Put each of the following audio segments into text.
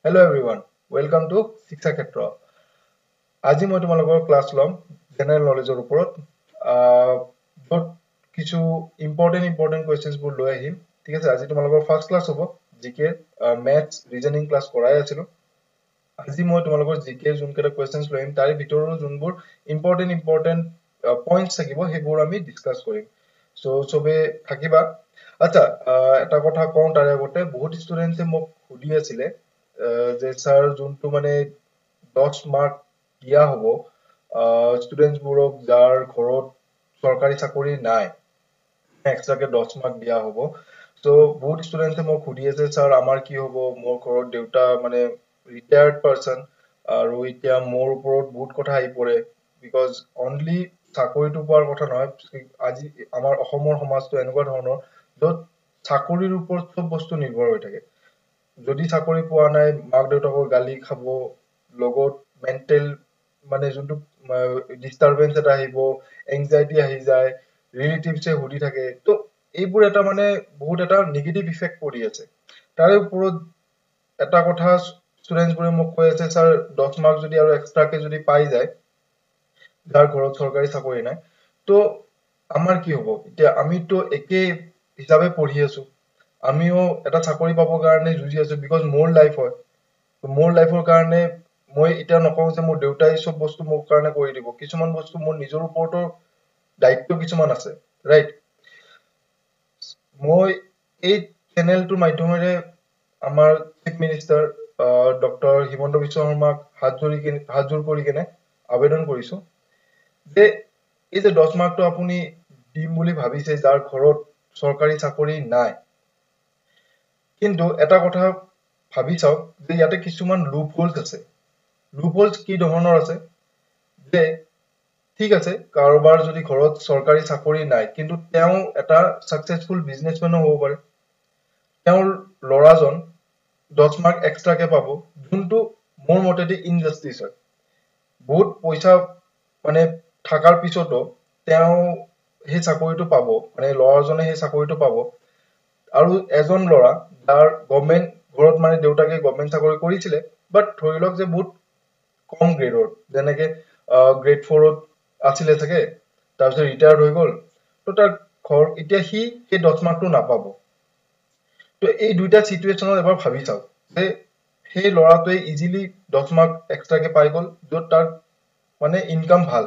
Hello everyone, welcome to শিক্ষা ক্ষেত্ৰ। আজি মই তোমালোকৰ ক্লাছ ল'ম জেনেৰেল নলেজৰ ওপৰত, য'ত কিছু ইম্পৰ্টেণ্ট ইম্পৰ্টেণ্ট কুৱেশ্যনছবোৰ লৈ আহিম। ঠিক আছে, আজি তোমালোকৰ ফাৰ্ষ্ট ক্লাছ হ'ব। জি কে, মেথছ, ৰিজনিং ক্লাছ কৰাই আছিলোঁ। আজি মই তোমালোকৰ জি কে যোনকেইটা কুৱেশ্যনছ লৈ আহিম, তাৰে ভিতৰৰো যোনবোৰ ইম্পৰ্টেণ্ট ইম্পৰ্টেণ্ট পইণ্টছ থাকিব, সেইবোৰ আমি ডিছকাছ কৰিম। চ' চবে থাকিবা। আচ্ছা, এটা কথা কওঁ তাৰে আগতে, বহুত ষ্টুডেণ্টছে মোক সুধি আছিলে যে ছাৰ, যোনটো মানে 10 মাৰ্ক দিয়া হ'ব ষ্টুডেণ্টছবোৰক যাৰ ঘৰত চৰকাৰী চাকৰি নাই, এক্সট্ৰাকে 10 মাৰ্ক দিয়া হ'ব। চ' বহুত ষ্টুডেণ্টছে মোক সুধি আছে, ছাৰ, আমাৰ কি হ'ব? মোৰ ঘৰত দেউতা মানে ৰিটায়াৰ্ড পাৰ্চন আৰু এতিয়া মোৰ ওপৰত বহুত কথা আহি পৰে। Because only চাকৰিটো পোৱাৰ কথা নহয়, আজি আমাৰ অসমৰ সমাজটো এনেকুৱা ধৰণৰ য'ত চাকৰিৰ ওপৰত চব বস্তু নিৰ্ভৰ হৈ থাকে। যদি চাকৰি পোৱা নাই, মাক দেউতাকৰ গালি খাব, লগত মেণ্টেল মানে যোনটো ডিষ্টাৰবেঞ্চ এটা আহিব, এংজাইটি আহি যায়, ৰিলেটিভছে সুধি থাকে। ত' এইবোৰ এটা মানে বহুত এটা নিগেটিভ ইফেক্ট পৰি আছে। তাৰে ওপৰত এটা কথা ষ্টুডেণ্টছবোৰে মোক কৈ আছে, ছাৰ, 10 মাৰ্ক যদি আৰু এক্সট্ৰাকে যদি পাই যায় যাৰ ঘৰত চৰকাৰী চাকৰি নাই, ত' আমাৰ কি হ'ব? এতিয়া আমিতো একে হিচাপে পঢ়ি আছো, আমিও এটা চাকৰি পাবৰ কাৰণে যুঁজি আছো। Because মোৰ লাইফ হয়, মোৰ লাইফৰ কাৰণে মই এতিয়া নকওঁ যে মোৰ দেউতাই চব বস্তু মোৰ কাৰণে কৰি দিব। কিছুমান বস্তু মোৰ নিজৰ ওপৰতো দায়িত্ব কিছুমান আছে, ৰাইট? মই এই চেনেলটোৰ মাধ্যমেৰে আমাৰ chief minister doctor Himanta Biswa শৰ্মাক হাত জোৰ কৰি কেনে আবেদন কৰিছো যে এই যে 10 মাৰ্কটো আপুনি দিম বুলি ভাবিছে যাৰ ঘৰত চৰকাৰী চাকৰি নাই, কিন্তু এটা কথা ভাবি চাওক যে ইয়াতে কিছুমান লুপ হোলছ আছে। লুপ হোলছ কি ধৰণৰ আছে যে ঠিক আছে, কাৰোবাৰ যদি ঘৰত চৰকাৰী চাকৰি নাই, কিন্তু তেওঁ এটা ছাকচেছফুল বিজনেছমেনো হ'ব পাৰে। তেওঁৰ ল'ৰাজন 10 মাৰ্ক এক্সট্ৰাকে পাব, যোনটো মোৰ মতেদি ইনজাষ্টিচ হয়। বহুত পইচা মানে থকাৰ পিছতো তেওঁ সেই চাকৰিটো পাব, মানে ল'ৰাজনে সেই চাকৰিটো পাব। আৰু এজন ল'ৰা যাৰ গভমেণ্ট ঘৰত মানে দেউতাকে গভমেণ্ট চাকৰি কৰিছিলে, বাট ধৰি লওক যে বহুত কম গ্ৰেডৰ, যেনেকে গ্ৰেড ফ'ৰত আছিলে চাগে, তাৰপিছত ৰিটায়াৰ্ড হৈ গ'ল, ত' তাৰ ঘৰ এতিয়া সি সেই 10 মাৰ্কটো নাপাব। ত' এই দুইটা চিটুৱেশ্যনত এবাৰ ভাবি চাওক যে সেই ল'ৰাটোৱে ইজিলি 10 মাৰ্ক এক্সট্ৰাকে পাই গ'ল, য'ত তাৰ মানে ইনকাম ভাল,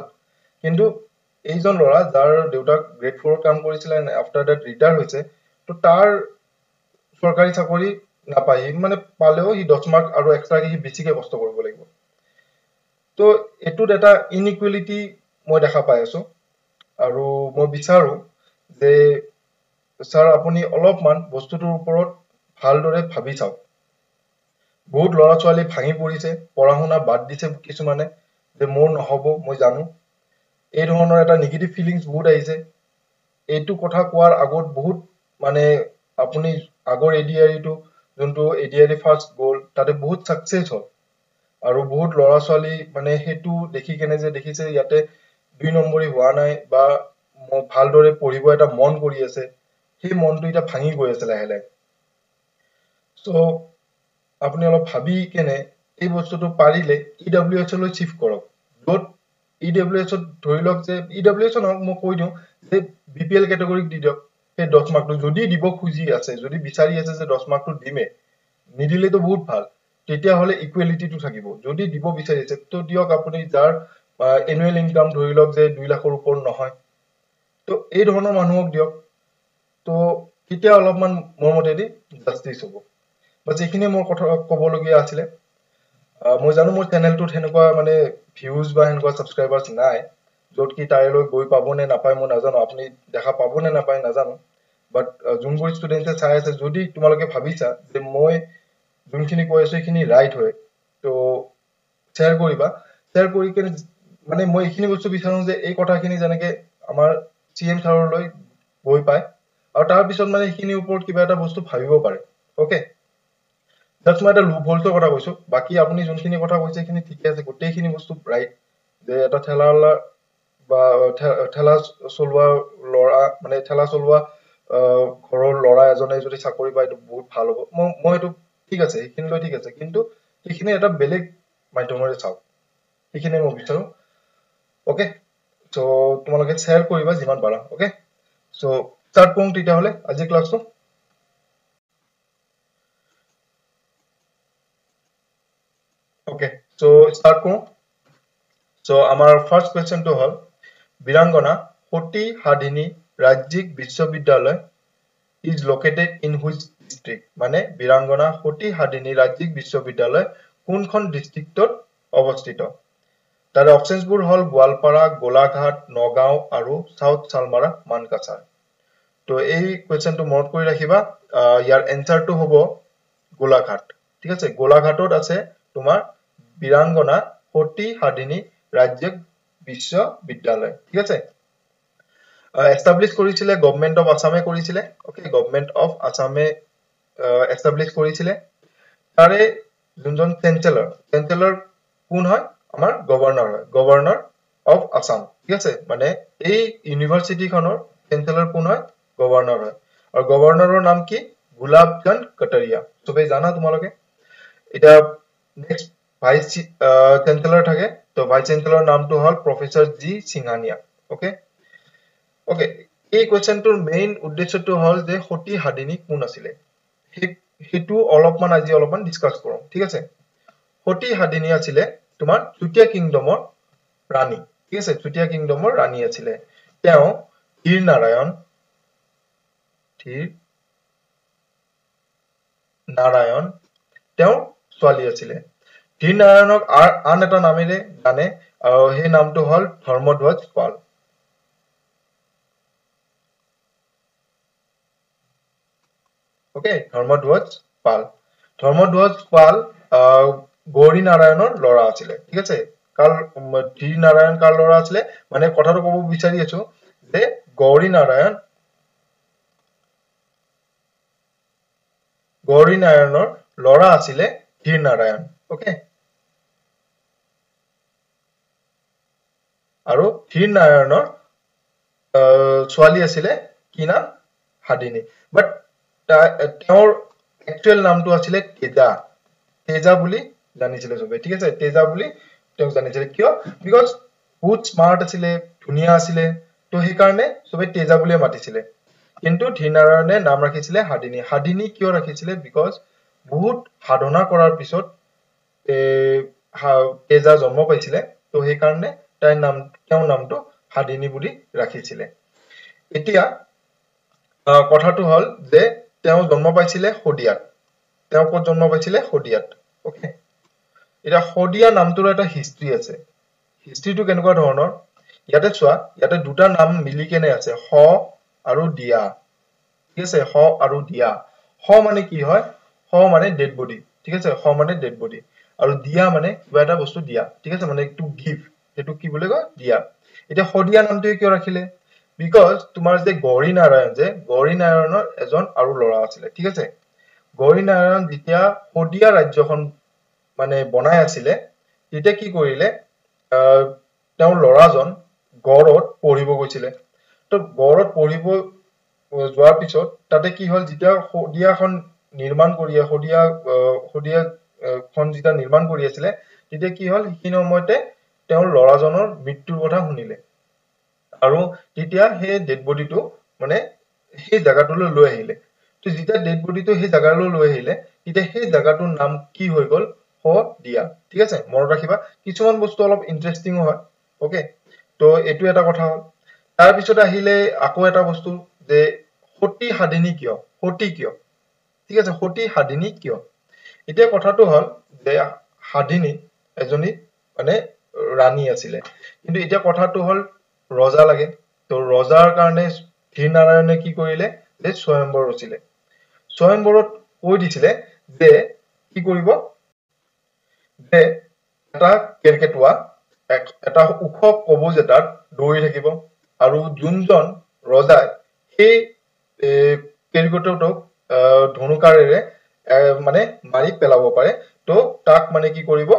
কিন্তু এইজন ল'ৰা যাৰ দেউতাক গ্ৰেড ফ'ৰত কাম কৰিছিলে, আফটাৰ that retire হৈছে, ত' তাৰ চৰকাৰী চাকৰি নাপায়। সি মানে পালেও সি 10 মাৰ্ক আৰু এক্সট্ৰাকে সি বেছিকে কষ্ট কৰিব লাগিব। ত' এইটোত এটা ইনইকুৱেলিটি মই দেখা পাই আছো আৰু মই বিচাৰো যে ছাৰ, আপুনি অলপমান বস্তুটোৰ ওপৰত ভালদৰে ভাবি চাওক। বহুত ল'ৰা ছোৱালী ভাঙি পৰিছে, পঢ়া শুনা বাদ দিছে কিছুমানে যে মোৰ নহ'ব, মই জানো। এই ধৰণৰ এটা নিগেটিভ ফিলিংছ বহুত আহিছে। এইটো কথা কোৱাৰ আগত বহুত মানে আপুনি আগৰ এডিআৰিটো, যোনটো এডিআৰি ফাৰ্ষ্ট গ'ল, তাতে বহুত ছাকচেছ হ'ল আৰু বহুত ল'ৰা ছোৱালী মানে সেইটো দেখি কেনে যে দেখিছে ইয়াতে দুই নম্বৰী হোৱা নাই বা ভালদৰে পঢ়িব এটা মন কৰি আছে, সেই মনটো এতিয়া ভাঙি গৈ আছে লাহে লাহে। চ' আপুনি অলপ ভাবি কেনে এই বস্তুটো পাৰিলে ই ডাব্লিউ এছলৈ চিফ্ট কৰক, য'ত ই ডাব্লিউ এছত ধৰি লওক যে ই ডাব্লিউ এছ নহওক, মই কৈ দিওঁ যে বি পি এল কেটেগৰীক দি দিয়ক সেই 10 মাৰ্কটো। যদি দিব খুজি আছে, যদি বিচাৰি আছে যে 10 মাৰ্কটো দিমে, নিদিলেতো বহুত ভাল, তেতিয়াহ'লে ইকুৱেলিটিটো থাকিব। যদি দিব বিচাৰিছে তো দিয়ক আপুনি, যাৰ এনুৱেল ইনকাম ধৰি লওক যে 2 লাখৰ ওপৰত নহয়, তো এই ধৰণৰ মানুহক দিয়ক। তো তেতিয়া অলপমান মোৰ মতেদি জাষ্টিচ হ'ব। বাছ, এইখিনিয়ে মোৰ কথা ক'বলগীয়া আছিলে। মই জানো মোৰ চেনেলটোত সেনেকুৱা মানে ভিউজ বা সেনেকুৱা ছাবস্ক্ৰাইবাৰ্ছ নাই, য'ত কি তাইলৈ গৈ পাব নে নাপায় মই নাজানো, আপুনি দেখা পাব নে নাপায় নাজানো। বাট যোনবোৰ ষ্টুডেণ্টে চাই আছে, যদি তোমালোকে ভাবিছা যে মই যোনখিনি কৈ আছো সেইখিনি ৰাইট হয়, তো শ্বেয়াৰ কৰিবা। শ্বেয়াৰ কৰি কেনে মানে মই এইখিনি বস্তু বিচাৰো যে এই কথাখিনি যেনেকে আমাৰ চি এম ছাৰলৈ গৈ পায় আৰু তাৰপিছত মানে সেইখিনিৰ ওপৰত কিবা এটা বস্তু ভাবিব পাৰে। অ'কে, জাষ্ট মই এটা লুপ হোলছৰ কথা কৈছো। বাকী আপুনি যোনখিনি কথা কৈছে সেইখিনি ঠিকে আছে, গোটেইখিনি বস্তু ৰাইট, যে এটা ঠেলাৱালা বা ঠেলা চলোৱা ল'ৰা, মানে ঠেলা চলোৱা ঘৰৰ ল'ৰা এজনে যদি চাকৰি পায়, এইটো বহুত ভাল হ'ব। মই সেইটো ঠিক আছে, সেইখিনিলৈ ঠিক আছে, কিন্তু সেইখিনি এটা বেলেগ মাধ্যমেৰে চাওক, সেইখিনি মই বিচাৰোঁ। অ'কে, চ' তোমালোকে শ্বেয়াৰ কৰিবা যিমান পাৰা। অ'কে, চ' ষ্টাৰ্ট কৰোঁ তেতিয়াহ'লে আজিৰ ক্লাছটো। অ'কে, চ' ষ্টাৰ্ট কৰোঁ। চ' আমাৰ ফাৰ্ষ্ট কুৱেশ্যনটো হ'ল Birangana Sati Sadhini Rajyik Biswabidyalaya is located in which district? মানে বীৰাংগনা সতী সাধিনী ৰাজ্যিক বিশ্ববিদ্যালয় কোনখন ডিষ্ট্ৰিক্টত অৱস্থিত? তাৰে অপশ্যনছবোৰ হ'ল গোৱালপাৰা, গোলাঘাট, নগাঁও আৰু চাউথ চালমাৰা মানকাছাৰ। তো এই কুৱেশ্যনটো মনত কৰি ৰাখিবা, ইয়াৰ এনচাৰটো হ'ব গোলাঘাট। ঠিক আছে, গোলাঘাটত আছে তোমাৰ বীৰাংগনা সতী সাধিনী ৰাজ্যিক বিশ্ববিদ্যালয়। ঠিক আছে, এষ্টাব্লিছ কৰিছিলে গভমেণ্ট অফ আছামে কৰিছিলে। অ'কে, গভমেণ্ট অফ আছামে এষ্টাব্লিছ কৰিছিলে। তাৰে যোনজন চেঞ্চেলৰ, চেঞ্চেলৰ কোন হয়? আমাৰ গভৰ্ণৰ হয়, গভৰ্ণৰ অফ আছাম। ঠিক আছে, মানে এই ইউনিভাৰ্চিটিখনৰ চেঞ্চেলৰ কোন হয়? গভৰ্ণৰ হয়। আৰু গভৰ্ণৰৰ নাম কি? গুলাব চান্দ কটাৰিয়া। চবেই জানা তোমালোকে। এতিয়া নেক্সট ভাইচ চেঞ্চেলৰ থাকে, তো ভাইচ চেঞ্চেলৰ নামটো হ'ল professor G Singhania. Okay okay, এই কুৱেশ্যনটোৰ মেইন উদ্দেশ্যটো হ'ল যে সতী সাধিনী কোন আছিলে, সেইটো অলপমান আজি অলপমান ডিছকাছ কৰোঁ। ঠিক আছে, সতী সাধিনী আছিলে তোমাৰ চুতীয়া কিংডমৰ ৰাণী। ঠিক আছে, চুতীয়া কিংডমৰ ৰাণী আছিলে। তেওঁ ধীৰ নাৰায়ণ, ধীৰ নাৰায়ণ তেওঁৰ ছোৱালী আছিলে। ধীৰ নাৰায়ণক আন এটা নামেৰে জানে আৰু সেই নামটো হ'ল ধৰ্মধ্বজ পাল। অ'কে, ধৰ্মধ্বজ পাল। ধৰ্মধ্বজ পাল গৌৰী নাৰায়ণৰ ল'ৰা আছিলে। ঠিক আছে, কাৰ ধীৰ নাৰায়ণ কাৰ ল'ৰা আছিলে? মানে কথাটো ক'ব বিচাৰি আছো যে গৌৰী নাৰায়ণ, গৌৰী নাৰায়ণৰ ল'ৰা আছিলে ধীৰ নাৰায়ণ। অ'কে, আৰু ধীৰ নাৰায়ণৰ ছোৱালী আছিলে কি নাম? সাধিনী। বাট তেওঁৰ একচুৱেল নামটো আছিলে তেজা। তেজা বুলি জানিছিলে চবে। ঠিক আছে, তেজা বুলি তেওঁক জানিছিলে। কিয়? Because বহুত স্মাৰ্ট আছিলে, ধুনীয়া আছিলে, তো সেইকাৰণে চবে তেজা বুলিয়ে মাতিছিলে। কিন্তু ধীৰ নাৰায়ণে নাম ৰাখিছিলে সাধিনী। সাধিনী কিয় ৰাখিছিলে? Because বহুত সাধনা কৰাৰ পিছত তেজা জন্ম পাইছিলে, তো সেইকাৰণে তাইৰ নাম, তেওঁৰ নামটো সাধিনী বুলি ৰাখিছিলে। এতিয়া কথাটো হ'ল যে তেওঁ জন্ম পাইছিলে শদিয়াত। তেওঁ ক'ত জন্ম পাইছিলে? শদিয়াত। অ'কে, এতিয়া শদিয়া নামটোৰ এটা হিষ্ট্ৰী আছে। হিষ্ট্ৰীটো কেনেকুৱা ধৰণৰ? ইয়াতে চোৱা, ইয়াতে দুটা নাম মিলি কেনে আছে, স আৰু দিয়া। ঠিক আছে, স আৰু দিয়া। স মানে কি হয়? স মানে ডেড বডি। ঠিক আছে, স মানে ডেড বডি, আৰু দিয়া মানে কিবা এটা বস্তু দিয়া। ঠিক আছে, মানে টু গিভ, সেইটো কি বুলি কয়? দিয়া। এতিয়া শদিয়া নামটোৱে কিয় ৰাখিলে? Because তোমাৰ যে গৌৰী নাৰায়ণ, যে গৌৰী নাৰায়ণৰ এজন আৰু ল'ৰা আছিলে। ঠিক আছে, গৌৰী নাৰায়ণ যেতিয়া শদিয়া ৰাজ্যখন মানে বনাই আছিলে, তেতিয়া কি কৰিলে? তেওঁৰ ল'ৰাজন গড়ত পঢ়িব গৈছিলে। তো গড়ত পঢ়িব যোৱাৰ পিছত তাতে কি হ'ল, যেতিয়া শদিয়াখন নিৰ্মাণ কৰি, শদিয়াখন যেতিয়া নিৰ্মাণ কৰি আছিলে, তেতিয়া কি হ'ল, সেইখিনি সময়তে তেওঁৰ ল'ৰাজনৰ মৃত্যুৰ কথা শুনিলে। আৰু তেতিয়া সেই ডেড বডিটো মানে সেই জেগাটোলৈ লৈ আহিলে। তো যেতিয়া ডেড বডিটো সেই জেগালৈ লৈ আহিলে, তেতিয়া সেই জেগাটোৰ নাম কি হৈ গ'ল? শদিয়া। ঠিক আছে, মনত ৰাখিবা, কিছুমান বস্তু অলপ ইণ্টাৰেষ্টিঙো হয়। অ'কে, তো এইটো এটা কথা হ'ল। তাৰপিছত আহিলে আকৌ এটা বস্তু যে সতী সাধিনী কিয়? সতী কিয়? ঠিক আছে, সতী সাধিনী কিয়? এতিয়া কথাটো হ'ল যে সাধিনী এজনী মানে ৰাণী আছিলে, কিন্তু এতিয়া কথাটো হ'ল ৰজা লাগে। তো ৰজাৰ কাৰণে ধীৰ নাৰায়ণে কি কৰিলে যে স্বয়ম্বৰ ৰচিলে। স্বয়ম্বৰত কৈ দিছিলে যে কি কৰিব, যে এটা কেৰ্কেটুৱা এটা ওখ কবজ এটাত দৌৰি থাকিব আৰু যোনজন ৰজাই সেই কেৰ্কেটুৱাটোক ধনুকাৰেৰে মানে মাৰি পেলাব পাৰে, তো তাক মানে কি কৰিব,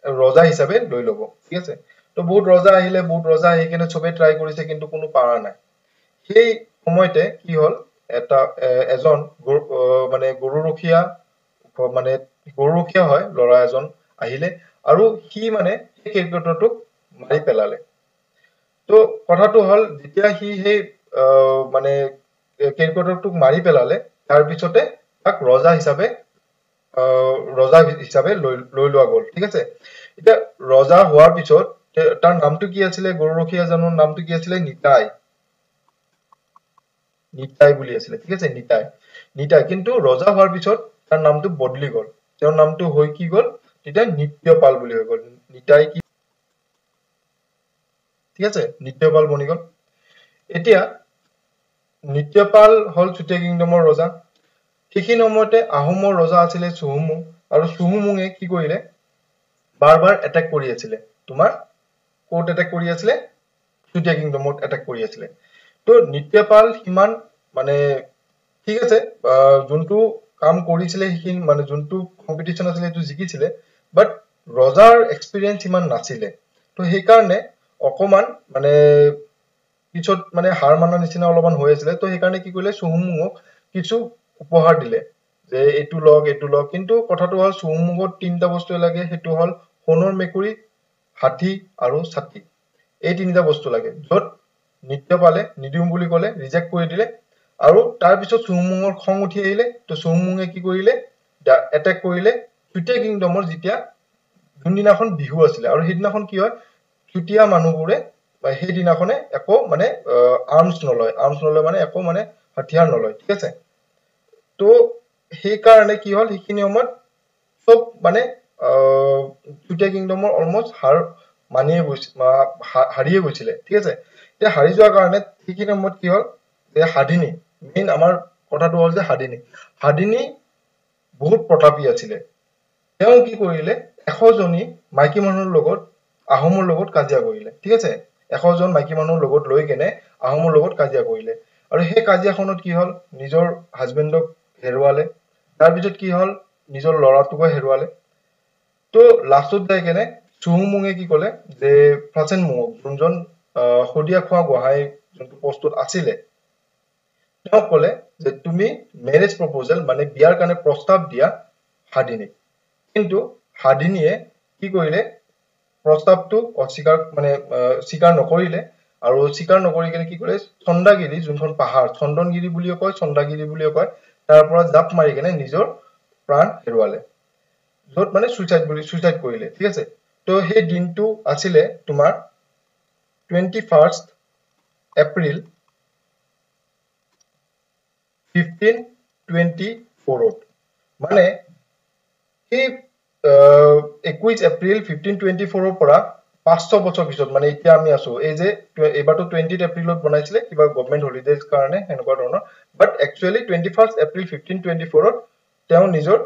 ৰজা হিচাপে লৈ ল'ব। ঠিক আছে, তো বহুত ৰজা আহিলে, বহুত ৰজা আহি কিনে চবেই ট্ৰাই কৰিছে, কিন্তু কোনো পাৰা নাই। সেই সময়তে কি হ'ল, এটা এজন মানে গৰুৰখীয়া মানে গৰুৰখীয়া হয়, ল'ৰা এজন আহিলে আৰু সি মানে সেই কেৰ্কেটুৱাটোক মাৰি পেলালে। তো কথাটো হ'ল, যেতিয়া সি সেই মানে কেৰ্কেটুৱাটোক মাৰি পেলালে, তাৰপিছতে তাক ৰজা হিচাপে লৈ লৈ লোৱা গ'ল, ঠিক আছে? এতিয়া ৰজা হোৱাৰ পিছত তাৰ নামটো কি আছিলে? গৰুৰখীয়াজনৰ নামটো কি আছিলে? নিতাই, নিতাই বুলি আছিলে, ঠিক আছে? নিতাই, নিতাই। কিন্তু ৰজা হোৱাৰ পিছত তাৰ নামটো বদলি গ'ল। তেওঁৰ নামটো হৈ কি গ'ল তেতিয়া? নিত্যপাল বুলি হৈ গ'ল। নিতাই কি, ঠিক আছে, নিত্যপাল বনি গ'ল। এতিয়া নিত্যপাল হ'ল চুতীয়া কিংডমৰ ৰজা। সেইখিনি সময়তে আহোমৰ ৰজা আছিলে চুহুমুং, আৰু চুহুমুঙে কি কৰিলে? বাৰ বাৰ এটেক কৰি আছিলে। তোমাৰ ক'ত এটেক কৰি আছিলে? চুতীয়া কিংডমত এটেক কৰি আছিলে। তো নিত্যপাল সিমান মানে, ঠিক আছে, যোনটো কাম কৰিছিলে সেইখিনি, মানে যোনটো কম্পিটিশ্যন আছিলে সেইটো জিকিছিলে, বাট ৰজাৰ এক্সপিৰিয়েঞ্চ সিমান নাছিলে। তো সেইকাৰণে অকমান মানে পিছত মানে হাৰ মানাৰ নিচিনা অলপমান হৈ আছিলে। তো সেইকাৰণে কি কৰিলে? চুহুমুঙক কিছু উপহাৰ দিলে যে এইটো লওক, এইটো লওক। কিন্তু কথাটো হ'ল, চুহুমুঙত তিনিটা বস্তুৱে লাগে, সেইটো হ'ল সোণৰ মেকুৰী, হাতী আৰু ছাতি। এই তিনিটা বস্তু লাগে, য'ত নিত্যপালে নিদিওঁ বুলি ক'লে, ৰিজেক্ট কৰি দিলে। আৰু তাৰপিছত চুহুমুঙৰ খং উঠি আহিলে। তো চুহুমুঙে কি কৰিলে? এটেক কৰিলে চুতীয়া কিংডমৰ, যেতিয়া যোনদিনাখন বিহু আছিলে। আৰু সেইদিনাখন কি হয়, চুতীয়া মানুহবোৰে সেইদিনাখনে একো মানে আৰ্মছ নলয়। আৰ্মছ নলয় মানে একো মানে হাথিয়াৰ নলয়, ঠিক আছে? তো সেইকাৰণে কি হ'ল, সেইখিনি সময়ত চব মানে চুতীয়া কিংডমৰ অলমষ্ট হাৰ মানিয়ে গৈছে, হাৰিয়ে গৈছিলে, ঠিক আছে? এতিয়া হাৰি যোৱাৰ কাৰণে সেইখিনি সময়ত কি হ'ল যে সাধিনী, মেইন আমাৰ কথাটো হ'ল যে সাধিনী, সাধিনী বহুত প্ৰতাপী আছিলে। তেওঁ কি কৰিলে? 100জনী মাইকী মানুহৰ লগত আহোমৰ লগত কাজিয়া কৰিলে, ঠিক আছে? 100জন মাইকী মানুহৰ লগত লৈ কেনে আহোমৰ লগত কাজিয়া কৰিলে। আৰু সেই কাজিয়াখনত কি হ'ল? নিজৰ হাজবেণ্ডক হেৰুৱালে। তাৰপিছত কি হ'ল? নিজৰ ল'ৰাটোকো হেৰুৱালে। তো লাষ্টত যাই কেনে চুহুমুঙে কি ক'লে যে ফ্ৰাচেন মুঙক, যোনজন শদিয়া খোৱা গোহাঁই যোনটো পষ্টত আছিলে, তেওঁক ক'লে যে তুমি মেৰেজ প্ৰপ'জেল, মানে বিয়াৰ কাৰণে প্ৰস্তাৱ দিয়া সাধিনীক। কিন্তু সাধিনীয়ে কি কৰিলে? প্ৰস্তাৱটো অস্বীকাৰ, মানে স্বীকাৰ নকৰিলে। আৰু স্বীকাৰ নকৰি কেনে কি কৰিলে? চন্দাগিৰি, যোনখন পাহাৰ, চন্দনগিৰি বুলিও কয়, চন্দাগিৰি বুলিও কয়, তাৰ পৰা জাপ মাৰি কেনে নিজৰ প্ৰাণ হেৰুৱালে, য'ত মানে চুইচাইড বুলি, চুইচাইড কৰিলে, ঠিক আছে? তো সেই দিনটো আছিলে তোমাৰ 21 April 1524ত। মানে সেই 21 এপ্ৰিল 1524ৰ পৰা 500 বছৰ পিছত, মানে এতিয়া আমি আছো, এই যে এইবাৰতো 20 এপ্ৰিলত বনাইছিলে কিবা গভমেণ্ট হলিডেজ কাৰণে সেনেকুৱা ধৰণৰ, বাট একচুৱেলি 21 এপ্ৰিল 1524ত তেওঁ নিজৰ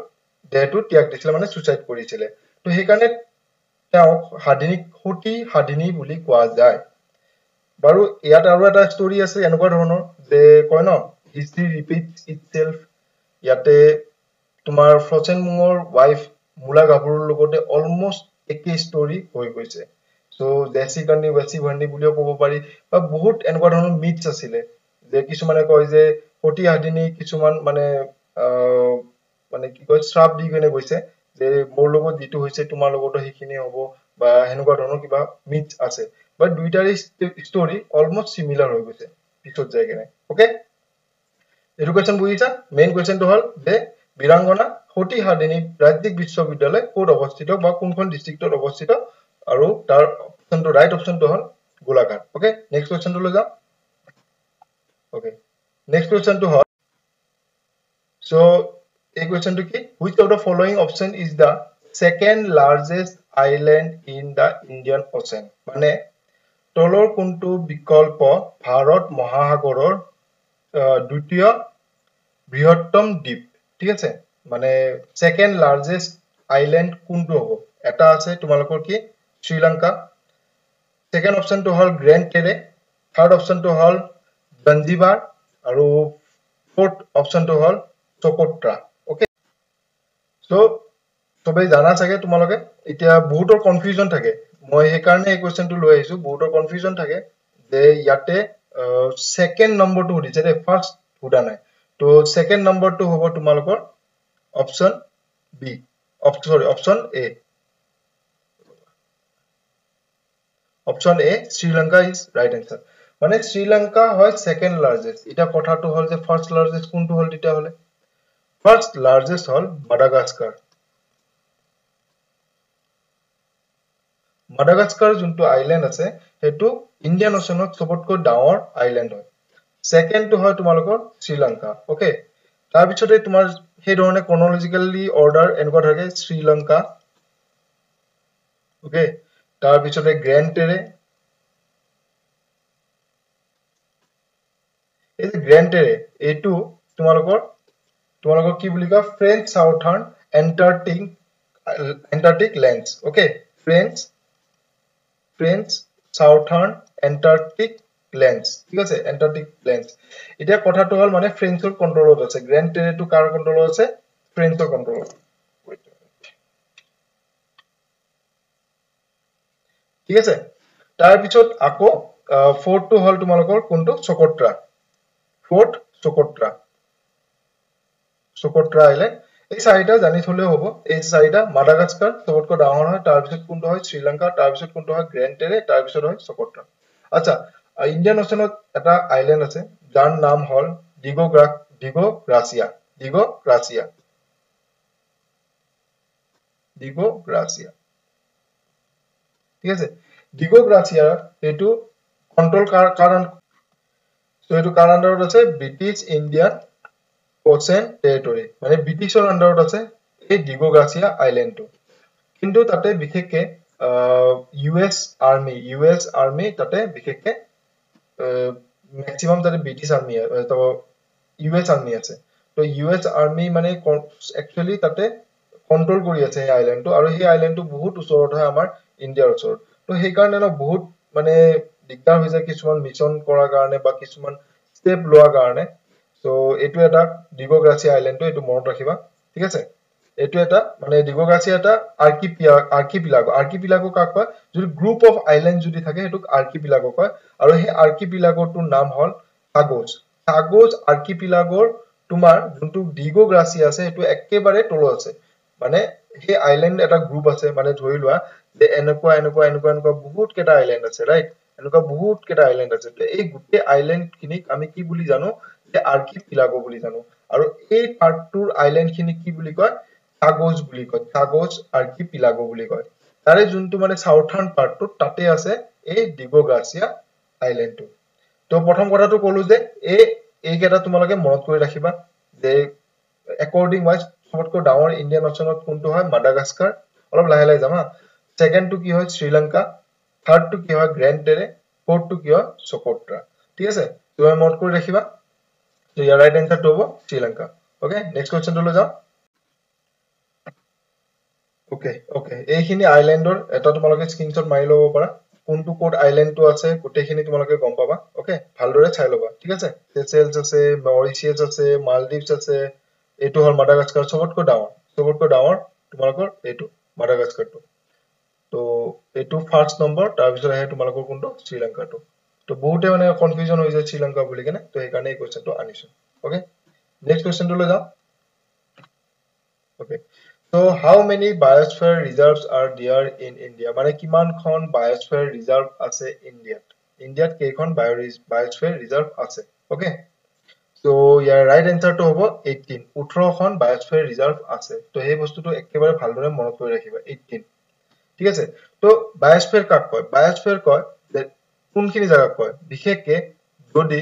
দেহটো ত্যাগ দিছিলে, মানে চুইচাইড কৰিছিলে। তো সেইকাৰণে তেওঁক সাধিনীক সতী সাধিনী বুলি কোৱা যায়। বাৰু, ইয়াত আৰু এটা ষ্টৰি আছে এনেকুৱা ধৰণৰ যে কয় ন, history repeat itself। ইয়াতে তোমাৰ ফ্ৰচেন মুঙৰ ৱাইফ মূলা গাভৰুৰ লগতে অলমষ্ট একে ষ্টৰি হৈ গৈছে। চ' जैसी करनी वैसी भरनी বুলিও ক'ব পাৰি, বা বহুত এনেকুৱা ধৰণৰ মিথছ আছিলে যে কিছুমানে কয় যে সতী সাধিনী কিছুমান মানে মানে কি কয়, শ্ৰাপ দি কেনে গৈছে যে মোৰ লগত যিটো হৈছে তোমাৰ লগতো সেইখিনি হ'ব, বা সেনেকুৱা ধৰণৰ কিবা মিথ আছে। বাট দুইটাৰে ষ্টৰি অলমষ্ট চিমিলাৰ হৈ গৈছে পিছত যাই কেনে। অ'কে, এইটো কুৱেশ্যন বুজিছা? মেইন কুৱেশ্যনটো হ'ল যে বীৰাংগনা সতী সাধিনী ৰাজ্যিক বিশ্ববিদ্যালয় ক'ত অৱস্থিত বা কোনখন ডিষ্ট্ৰিক্টত অৱস্থিত? আৰু তাৰ অপশ্যনটো, ৰাইট অপশ্যনটো হ'ল গোলাঘাট। অ'কে, নেক্সট কুৱেশ্যনটোলৈ যাওঁ। অ'কে, নেক্সট কুৱেশ্যনটো হ'ল, চ' এই কুৱেশ্যনটো কি? Which of the following option is the second largest island in the Indian Ocean? মানে তলৰ কোনটো বিকল্প ভাৰত মহাসাগৰৰ দ্বিতীয় বৃহত্তম দ্বীপ, ঠিক আছে? মানে ছেকেণ্ড লাৰ্জেষ্ট আইলেণ্ড কোনটো হ'ব? এটা আছে তোমালোকৰ কি, শ্ৰীলংকা। ছেকেণ্ড অপশ্যনটো হ'ল গ্ৰেণ্ড টেৰে, থাৰ্ড অপশ্যনটো হ'ল জঞ্জিবাৰ, আৰু ফ'ৰ্থ অপশ্যনটো হ'ল চকোট্ৰা। অ'কে, চ' চবেই জানা চাগে তোমালোকে। এতিয়া বহুতৰ কনফিউজন থাকে, মই সেইকাৰণে এই কুৱেশ্যনটো লৈ আহিছো। বহুতৰ কনফিউজন থাকে যে ইয়াতে ছেকেণ্ড নম্বৰটো সুধিছে দেই, ফাৰ্ষ্ট সোধা নাই। তো ছেকেণ্ড নম্বৰটো হ'ব তোমালোকৰ option B. Sorry, option A. Option A, Sri Lanka is right answer. মানে শ্ৰীলংকা হয় ছেকেণ্ড লাৰ্জেষ্ট। এতিয়া কথাটো হ'ল যে ফাৰ্ষ্ট লাৰ্জেষ্ট কোনটো হ'ল? তেতিয়াহ'লে ফাৰ্ষ্ট লাৰ্জেষ্ট হ'ল মাডাগাস্কাৰ। মাডাগাস্কাৰ যোনটো আইলেণ্ড আছে সেইটো ইণ্ডিয়ান অচেনত চবতকৈ ডাঙৰ আইলেণ্ড হয়। ছেকেণ্ডটো হয় তোমালোকৰ শ্ৰীলংকা। অ'কে, তাৰপিছতে তোমাৰ সেই ধৰণে ক্ৰনলজিকেলি অৰ্ডাৰ এনেকুৱা থাকে, শ্ৰীলংকা, অ'কে, তাৰপিছতে গ্ৰেণ্ড টেৰে। এই যে গ্ৰেণ্ড টেৰে, এইটো তোমালোকৰ কি বুলি কয়? French southern Antarctic lands. Okay, French southern Antarctic lands, ঠিক আছে, এণ্টাৰ্কটিক লেন্স। এতিয়া কথাটো হ'ল মানে ফ্ৰেঞ্চৰ কণ্ট্ৰলত আছে। গ্ৰেণ্ড টেৰেটো কাৰ কণ্ট্ৰলত আছে? ফ্ৰেঞ্চৰ কণ্ট্ৰলত। ঠিক আছে, তাৰপিছত আকৌ ফ'ৰ্থটো হ'ল তোমালোকৰ কোনটো? Socotra. Fourth Socotra, Socotra island. এই চাৰিটা জানি থলেও হ'ব। এই চাৰিটা, মাডাগাস্কাৰ চবতকৈ ডাঙৰ হয়, তাৰপিছত কোনটো হয়? শ্ৰীলংকা, তাৰপিছত কোনটো হয়? গ্ৰেণ্ড টেৰে, তাৰপিছত হয় চকোট্ৰা। আচ্ছা, ইণ্ডিয়ান অচেনত এটা আইলেণ্ড আছে যাৰ নাম হ'ল ডিগো গ্ৰাছিয়া। ডিগো গ্ৰাছিয়া, ডিগো গ্ৰাছিয়া, ঠিক আছে। ডিগো গ্ৰাছিয়া এইটো কণ্ট্ৰল কাৰ কাৰণ, এইটো কাৰ আণ্ডাৰত আছে? ব্ৰিটিছ ইণ্ডিয়ান অচেন টেৰিটৰী, মানে ব্ৰিটিছৰ আণ্ডাৰত আছে এই ডিগো গ্ৰাছিয়া আইলেণ্ডটো। কিন্তু তাতে বিশেষকে ইউ এছ আৰ্মি তাতে বিশেষকে মেক্সিমাম তাতে British army, U S army আছে। তো ইউ এছ আৰ্মি মানে একচুৱেলি তাতে কণ্ট্ৰল কৰি আছে সেই আইলেণ্ডটো, আৰু সেই আইলেণ্ডটো বহুত ওচৰত হয় আমাৰ ইণ্ডিয়াৰ ওচৰত। তো সেইকাৰণে ন বহুত মানে দিগদাৰ হৈ যায় কিছুমান মিছন কৰাৰ কাৰণে বা কিছুমান ষ্টেপ লোৱাৰ কাৰণে। চ' এইটো এটা ডিগো গ্ৰাছিয়া আইলেণ্ডটো, এইটো মনত ৰাখিবা, ঠিক আছে। এইটো এটা মানে ডিগো গ্ৰাছিয়া এটা আৰ্কিপিলাগো। আৰ্কিপিলাগো কাক কয়? যদি গ্ৰুপ অফ আইলেণ্ড যদি থাকে সেইটোক আৰ্কিপিলাগো কয়। আৰু সেই আৰ্কিপিলাগোটোৰ নাম হ'ল চাগোজ। চাগোজ আৰ্কিপিলাগোৰ তোমাৰ যোনটো ডিগো গ্ৰাছিয়া আছে সেইটো একেবাৰে তলত আছে। মানে সেই আইলেণ্ড এটা গ্ৰুপ আছে, মানে ধৰি লোৱা যে এনেকুৱা এনেকুৱা এনেকুৱা এনেকুৱা বহুত কেইটা আইলেণ্ড আছে, ৰাইট? এনেকুৱা বহুত কেইটা আইলেণ্ড আছে। এই গোটেই আইলেণ্ড খিনিক আমি কি বুলি জানো? যে আৰ্কিপিলাগো বুলি জানো। আৰু এই পাৰ্টটোৰ আইলেণ্ড খিনিক কি বুলি কয়? চাগোজ বুলি কয়। চাগোজ আৰ্কিপিলাগো বুলি কয়। তাৰে যোনটো মানে চাউথাৰ্ণ পাৰ্টটো তাতে আছে এই ডিগো গ্ৰাছিয়া আইলেণ্ডটো। তো প্ৰথম কথাটো কলো যে এইকেইটা তোমালোকে মনত কৰি ৰাখিবা যে একৰ্ডিং ৱাইজ চবতকৈ ডাঙৰ ইণ্ডিয়ান অচেনত কোনটো হয়? মাডাগাস্কাৰ। অলপ লাহে লাহে যাম হা। ছেকেণ্ডটো কি হয়? শ্ৰীলংকা। থাৰ্ডটো কি হয়? গ্ৰেণ্ড টেৰে। ফ'ৰ্থটো কি হয়? চকোট্ৰা। ঠিক আছে, তুমি মনত কৰি ৰাখিবা। তো ইয়াৰ ৰাইট এনচাৰটো হ'ব শ্ৰীলংকা। অ'কে, নেক্সট কুৱেশ্যনটোলৈ যাওঁ। অ'কে অ'কে, এইখিনি আইলেণ্ডৰ এটা তোমালোকে স্ক্ৰীনশ্বট মাৰি ল'ব পাৰা, কোনটো ক'ত আইলেণ্ডটো আছে গোটেইখিনি তোমালোকে গম পাবা। অ'কে, ভালদৰে চাই ল'বা, ঠিক আছে। চেচেলছ আছে, মৰিচিয়াছ আছে, মালদ্বীপছ আছে, এইটো হ'ল মাডাগাস্কাৰ, চবতকৈ ডাঙৰ, চবতকৈ ডাঙৰ তোমালোকৰ এইটো মাডাগাস্কাৰটো। তো এইটো ফাৰ্ষ্ট নম্বৰ, তাৰপিছত আহে তোমালোকৰ কোনটো? শ্ৰীলংকাটো। তো বহুতে মানে কনফিউজন হৈ যায় শ্ৰীলংকা বুলি কেনে, তো সেইকাৰণে এই কুৱেশ্যনটো আনিছো। অ'কে, নেক্সট কুৱেশ্যনটোলৈ যাওঁ। Okay, so how many biosphere reserves are there in India? মানে কিমানখন বায়'স্ফিয়াৰ ৰিজাৰ্ভ আছে ইণ্ডিয়াত? ইণ্ডিয়াত কেইখন বায়'স্ফিয়াৰ ৰিজাৰ্ভ আছে? অ'কে, চ' ইয়াৰ ৰাইট এনচাৰটো হ'ব 18, 18খন বায়'স্ফিয়াৰ ৰিজাৰ্ভ আছে। তো সেই বস্তুটো একেবাৰে ভালদৰে মনত কৰি ৰাখিবা, 18, ঠিক আছে। তো বায়'স্ফিয়াৰ কাক কয়? বায়'স্ফিয়াৰ কয় যে কোনখিনি জাগাক কয়? বিশেষকে যদি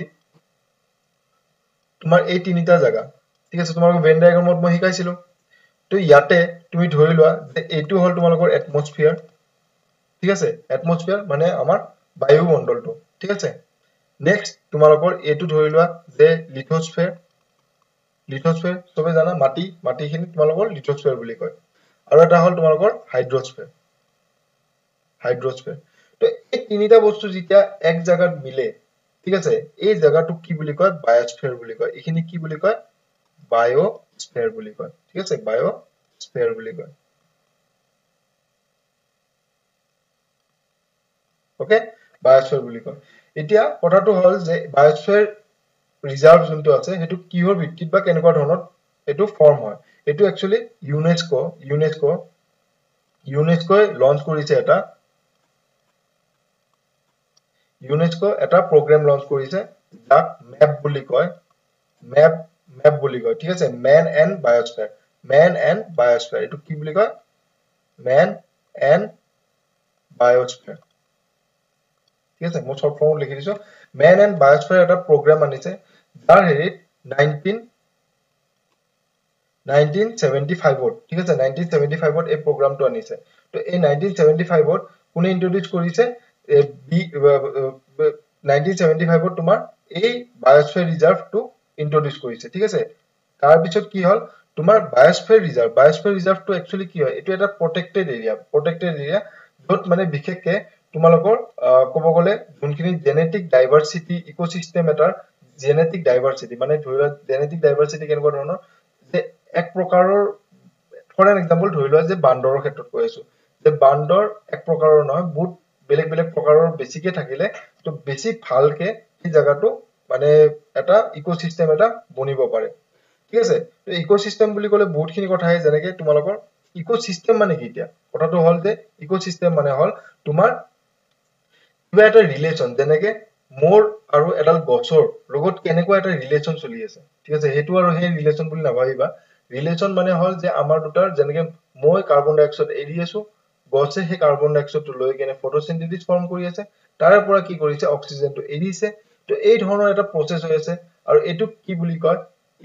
তোমাৰ এই তিনিটা জাগা, ঠিক আছে, তোমালোকৰ when ডায়েগ্ৰামত মই শিকাইছিলো। তো ইয়াতে তুমি ধৰি লোৱা যে এইটো হ'ল তোমালোকৰ এটমস্ফিয়াৰ, ঠিক আছে, এটমস্ফিয়াৰ মানে আমাৰ বায়ুমণ্ডলটো, ঠিক আছে। নেক্সট তোমালোকৰ এইটো ধৰি লোৱা যে লিথোস্ফিয়াৰ, লিথোস্ফিয়াৰ চবে জানা, মাটি, মাটিখিনি তোমালোকৰ লিথোস্ফিয়াৰ বুলি কয়। আৰু এটা হ'ল তোমালোকৰ হাইড্ৰস্ফিয়াৰ, হাইড্ৰস্ফিয়াৰ। তো এই তিনিটা বস্তু যেতিয়া এক জাগাত মিলে, ঠিক আছে, এই জাগাটোক কি বুলি কয়? বায়'স্ফিয়াৰ বুলি কয়। এইখিনি কি বুলি কয়? বায়'স্ফিয়াৰ বুলি কয়, ঠিক আছে, বায়'স্ফিয়াৰ বুলি কয়। অ'কে, বায়'স্ফিয়াৰ বুলি কয়। এতিয়া কথাটো হ'ল যে বায়'স্ফিয়াৰ ৰিজাৰ্ভ যোনটো আছে সেইটো কিহৰ ভিত্তিত বা কেনেকুৱা ধৰণত এইটো ফৰ্ম হয়। এইটো একচুৱেলি ইউনেস্কোই লঞ্চ কৰিছে, এটা ইউনেস্কো এটা প্ৰগ্ৰেম লঞ্চ কৰিছে যাক মেপ বুলি কয়, মেপ বুলি কয়, ঠিক আছে। Man and biosphere, man and biosphere, এইটো কি বুলি কয়? মেন এণ্ড বায়স্ফিয়াৰ, ঠিক আছে। মই শ্বৰ্ট ফৰ্মত লিখি দিছো। মেন এণ্ড বায়স্ফিয়াৰ এটা প্ৰগ্ৰেম আনিছে যাৰ হেৰিত 1975ত, ঠিক আছে, 1975ত এই প্ৰগ্ৰামটো আনিছে। তো এই 1975ত কোনে ইন্ট্ৰডিউচ কৰিছে? 1975ত তোমাৰ এই বায়স্ফিয়াৰ ৰিজাৰ্ভটো ইন্ট্ৰডিউচ কৰিছে, ঠিক আছে। তাৰপিছত কি হ'ল তোমাৰ বায়স্ফিয়াৰ ৰিজাৰ্ভ, বায়স্ফিয়াৰ ৰিজাৰ্ভটো একচুৱেলি কি হয়? এইটো এটা প্ৰটেক্টেড এৰিয়া, প্ৰটেক্টেড এৰিয়া য'ত মানে বিশেষকে তোমালোকৰ ক'ব গ'লে যোনখিনি জেনেটিক ডাইভাৰ্চিটি, ইক'চিষ্টেম এটাৰ জেনেটিক ডাইভাৰ্চিটি, মানে ধৰি লোৱা জেনেটিক ডাইভাৰ্চিটি কেনেকুৱা ধৰণৰ, যে এক প্ৰকাৰৰ, ফৰ এন এক্সাম্পল ধৰি লোৱা যে বান্দৰৰ ক্ষেত্ৰত কৈ আছো, যে বান্দৰ এক প্ৰকাৰৰ নহয়, বহুত বেলেগ বেলেগ প্ৰকাৰৰ বেছিকে থাকিলে তো বেছি ভালকে সেই জাগাটো মানে এটা ইক'চিষ্টেম এটা বনিব পাৰে, ঠিক আছে। তো ইক'চিষ্টেম বুলি ক'লে বহুতখিনি কথা আহে, যেনেকে তোমালোকৰ ইক'চিষ্টেম মানে কি? এতিয়া কথাটো হ'ল যে ইক'চিষ্টেম মানে হ'ল তোমাৰ কিবা এটা ৰিলেশ্যন, যেনেকে মোৰ আৰু এডাল গছৰ লগত কেনেকুৱা এটা ৰিলেশ্যন চলি আছে, ঠিক আছে। সেইটো আৰু সেই ৰিলেশ্যন বুলি নাভাবিবা। ৰিলেশ্যন মানে হ'ল যে আমাৰ দুটাৰ, যেনেকে মই কাৰ্বন ডাই অক্সাইড এৰি আছো, গছে সেই কাৰ্বন ডাই অক্সাইডটো লৈ কেনে ফটোচিনথেচিছ ফৰ্ম কৰি আছে, তাৰে পৰা কি কৰিছে? অক্সিজেনটো এৰিছে। তো এই ধৰণৰ এটা প্ৰচেছ হৈ আছে আৰু এইটোক কি বুলি কয়?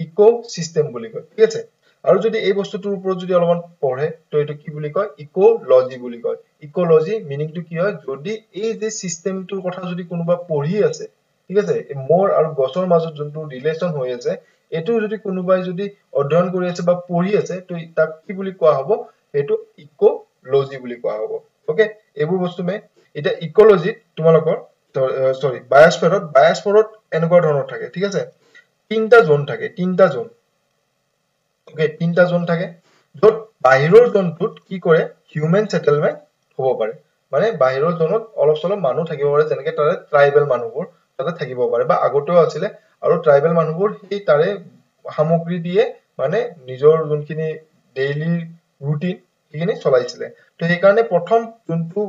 ইক'চিষ্টেম বুলি কয়, ঠিক আছে। আৰু যদি এই বস্তুটোৰ ওপৰত যদি অলপমান পঢ়ে তো এইটো কি বুলি কয়? ইক'লজি বুলি কয়। ইক'লজি মিনিংটো কি হয়? যদি এই যে চিষ্টেমটোৰ কথা যদি কোনোবা পঢ়ি আছে, ঠিক আছে, মোৰ আৰু গছৰ মাজত যোনটো ৰিলেশ্যন হৈ আছে, এইটো যদি কোনোবাই যদি অধ্যয়ন কৰি আছে বা পঢ়ি আছে, তো তাক কি বুলি কোৱা হ'ব? সেইটো ইক'লজি বুলি কোৱা হ'ব। অ'কে, এইবোৰ বস্তু মেইন। এতিয়া ইক'লজিত তোমালোকৰ চৰি বায়স্ফিয়াৰত, বায়স্ফিয়াৰত এনেকুৱা ধৰণৰ থাকে, ঠিক আছে। তিনিটা জোন থাকে, তিনিটা জোন, অ'কে, তিনিটা জোন থাকে, য'ত বাহিৰৰ জোনটোত কি কৰে? হিউমেন ছেটেলমেণ্ট হ'ব পাৰে, মানে বাহিৰৰ জোনত অলপ চলপ মানুহ থাকিব পাৰে, যেনেকে তাৰে ট্ৰাইবেল মানুহবোৰ তাতে থাকিব পাৰে বা আগতেও আছিলে, আৰু ট্ৰাইবেল মানুহবোৰ সেই তাৰে সামগ্ৰী দিয়ে মানে নিজৰ যোনখিনি ডেইলি ৰুটিন সেইখিনি চলাইছিলে। তো সেইকাৰণে প্ৰথম যোনটো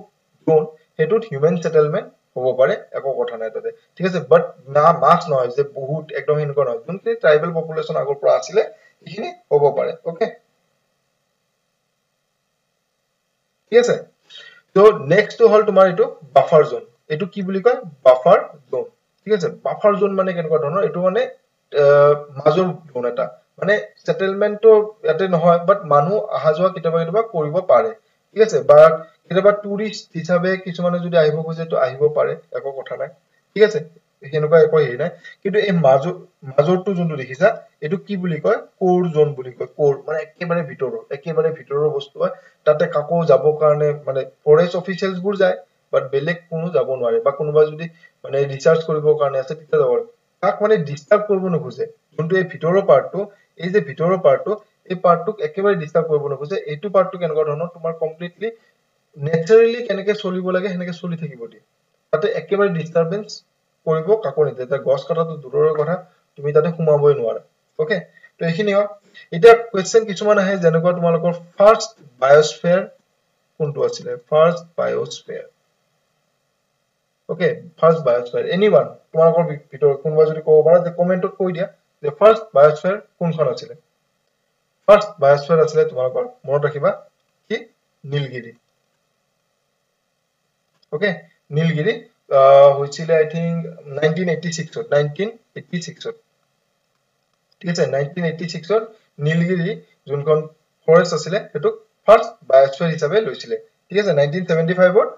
জোন সেইটোত হিউমেন ছেটেলমেণ্ট হ'ব পাৰে, একো কথা নাই তাতে, ঠিক আছে। বাট না মাছ নহয় যে বহুত একদম সেনেকুৱা নহয়, যোনখিনি ট্ৰাইবেল পপুলেশ্যন আগৰ পৰা আছিলে সেইখিনি হ'ব পাৰে, অ'কে, ঠিক আছে। তো নেক্সটটো হ'ল তোমাৰ এইটো বাফাৰ জোন। এইটো কি বুলি কয়? বাফাৰ জোন, ঠিক আছে। বাফাৰ জোন মানে কেনেকুৱা ধৰণৰ? এইটো মানে মাজৰ জোন এটা, মানে ছেটেলমেণ্টটো ইয়াতে নহয়, বাট মানুহ অহা যোৱা কেতিয়াবা কেতিয়াবা কৰিব পাৰে, ঠিক আছে। বা কেতিয়াবা টুৰিষ্ট হিচাপে কিছুমানে যদি আহিব খোজে তো আহিব পাৰে, একো কথা নাই, ঠিক আছে, সেনেকুৱা একো হেৰি নাই। কিন্তু এই মাজৰটো যোনটো দেখিছা, এইটো কি বুলি কয়? কোৰ জোন বুলি কয়। কোৰ মানে একেবাৰে ভিতৰৰ, একেবাৰে ভিতৰৰ বস্তু হয়, তাতে কাকো যাবৰ কাৰণে মানে ফৰেষ্ট অফিচিয়েলছ বোৰ যায়, বাট বেলেগ কোনো যাব নোৱাৰে, বা কোনোবা যদি মানে ৰিচাৰ্চ কৰিবৰ কাৰণে আছে তেতিয়া যাব পাৰে, তাক মানে ডিষ্টাৰ্ব কৰিব নোখোজে। যোনটো এই ভিতৰৰ পাৰ্টটো, এই যে ভিতৰৰ পাৰ্টটো, এই পাৰ্টটোক একেবাৰে ডিষ্টাৰ্ব কৰিব নোখোজে। এইটো পাৰ্টটো কেনেকুৱা ধৰণৰ? তোমাৰ কমপ্লিটলি নেচাৰেলি কেনেকে চলিব লাগে সেনেকে চলি থাকিব দিয়ে, তাতে একেবাৰে ডিষ্টাৰ্বেঞ্চ কৰিব কাকো নিদিয়ে। এতিয়া গছ কটাটো দূৰৰে কথা, তুমি তাতে সোমাবই নোৱাৰা, অ'কে। তো এইখিনি হয়। এতিয়া কুৱেশ্যন কিছুমান আহে, যেনেকুৱা তোমালোকৰ ফাৰ্ষ্ট বায়স্ফিয়াৰ কোনটো আছিলে? First biosphere, okay, first biosphere any one তোমালোকৰ ভিতৰত কোনোবা যদি ক'ব পাৰা যে কমেণ্টত কৈ দিয়া যে ফাৰ্ষ্ট বায়স্ফিয়াৰ কোনখন আছিলে। ফাৰ্ষ্ট বায়স্ফিয়াৰ আছিলে তোমালোকৰ মনত ৰাখিবা কি? নীলগিৰি, অ'কে। নীলগিৰি হৈছিলে আই থিংক 1986ত, 1986ত, ঠিক আছে। 1986ত নীলগিৰি যোনখন ফৰেষ্ট আছিলে সেইটোক ফাৰ্ষ্ট বায়স্ফিয়াৰ হিচাপে লৈছিলে, ঠিক আছে। 1975ত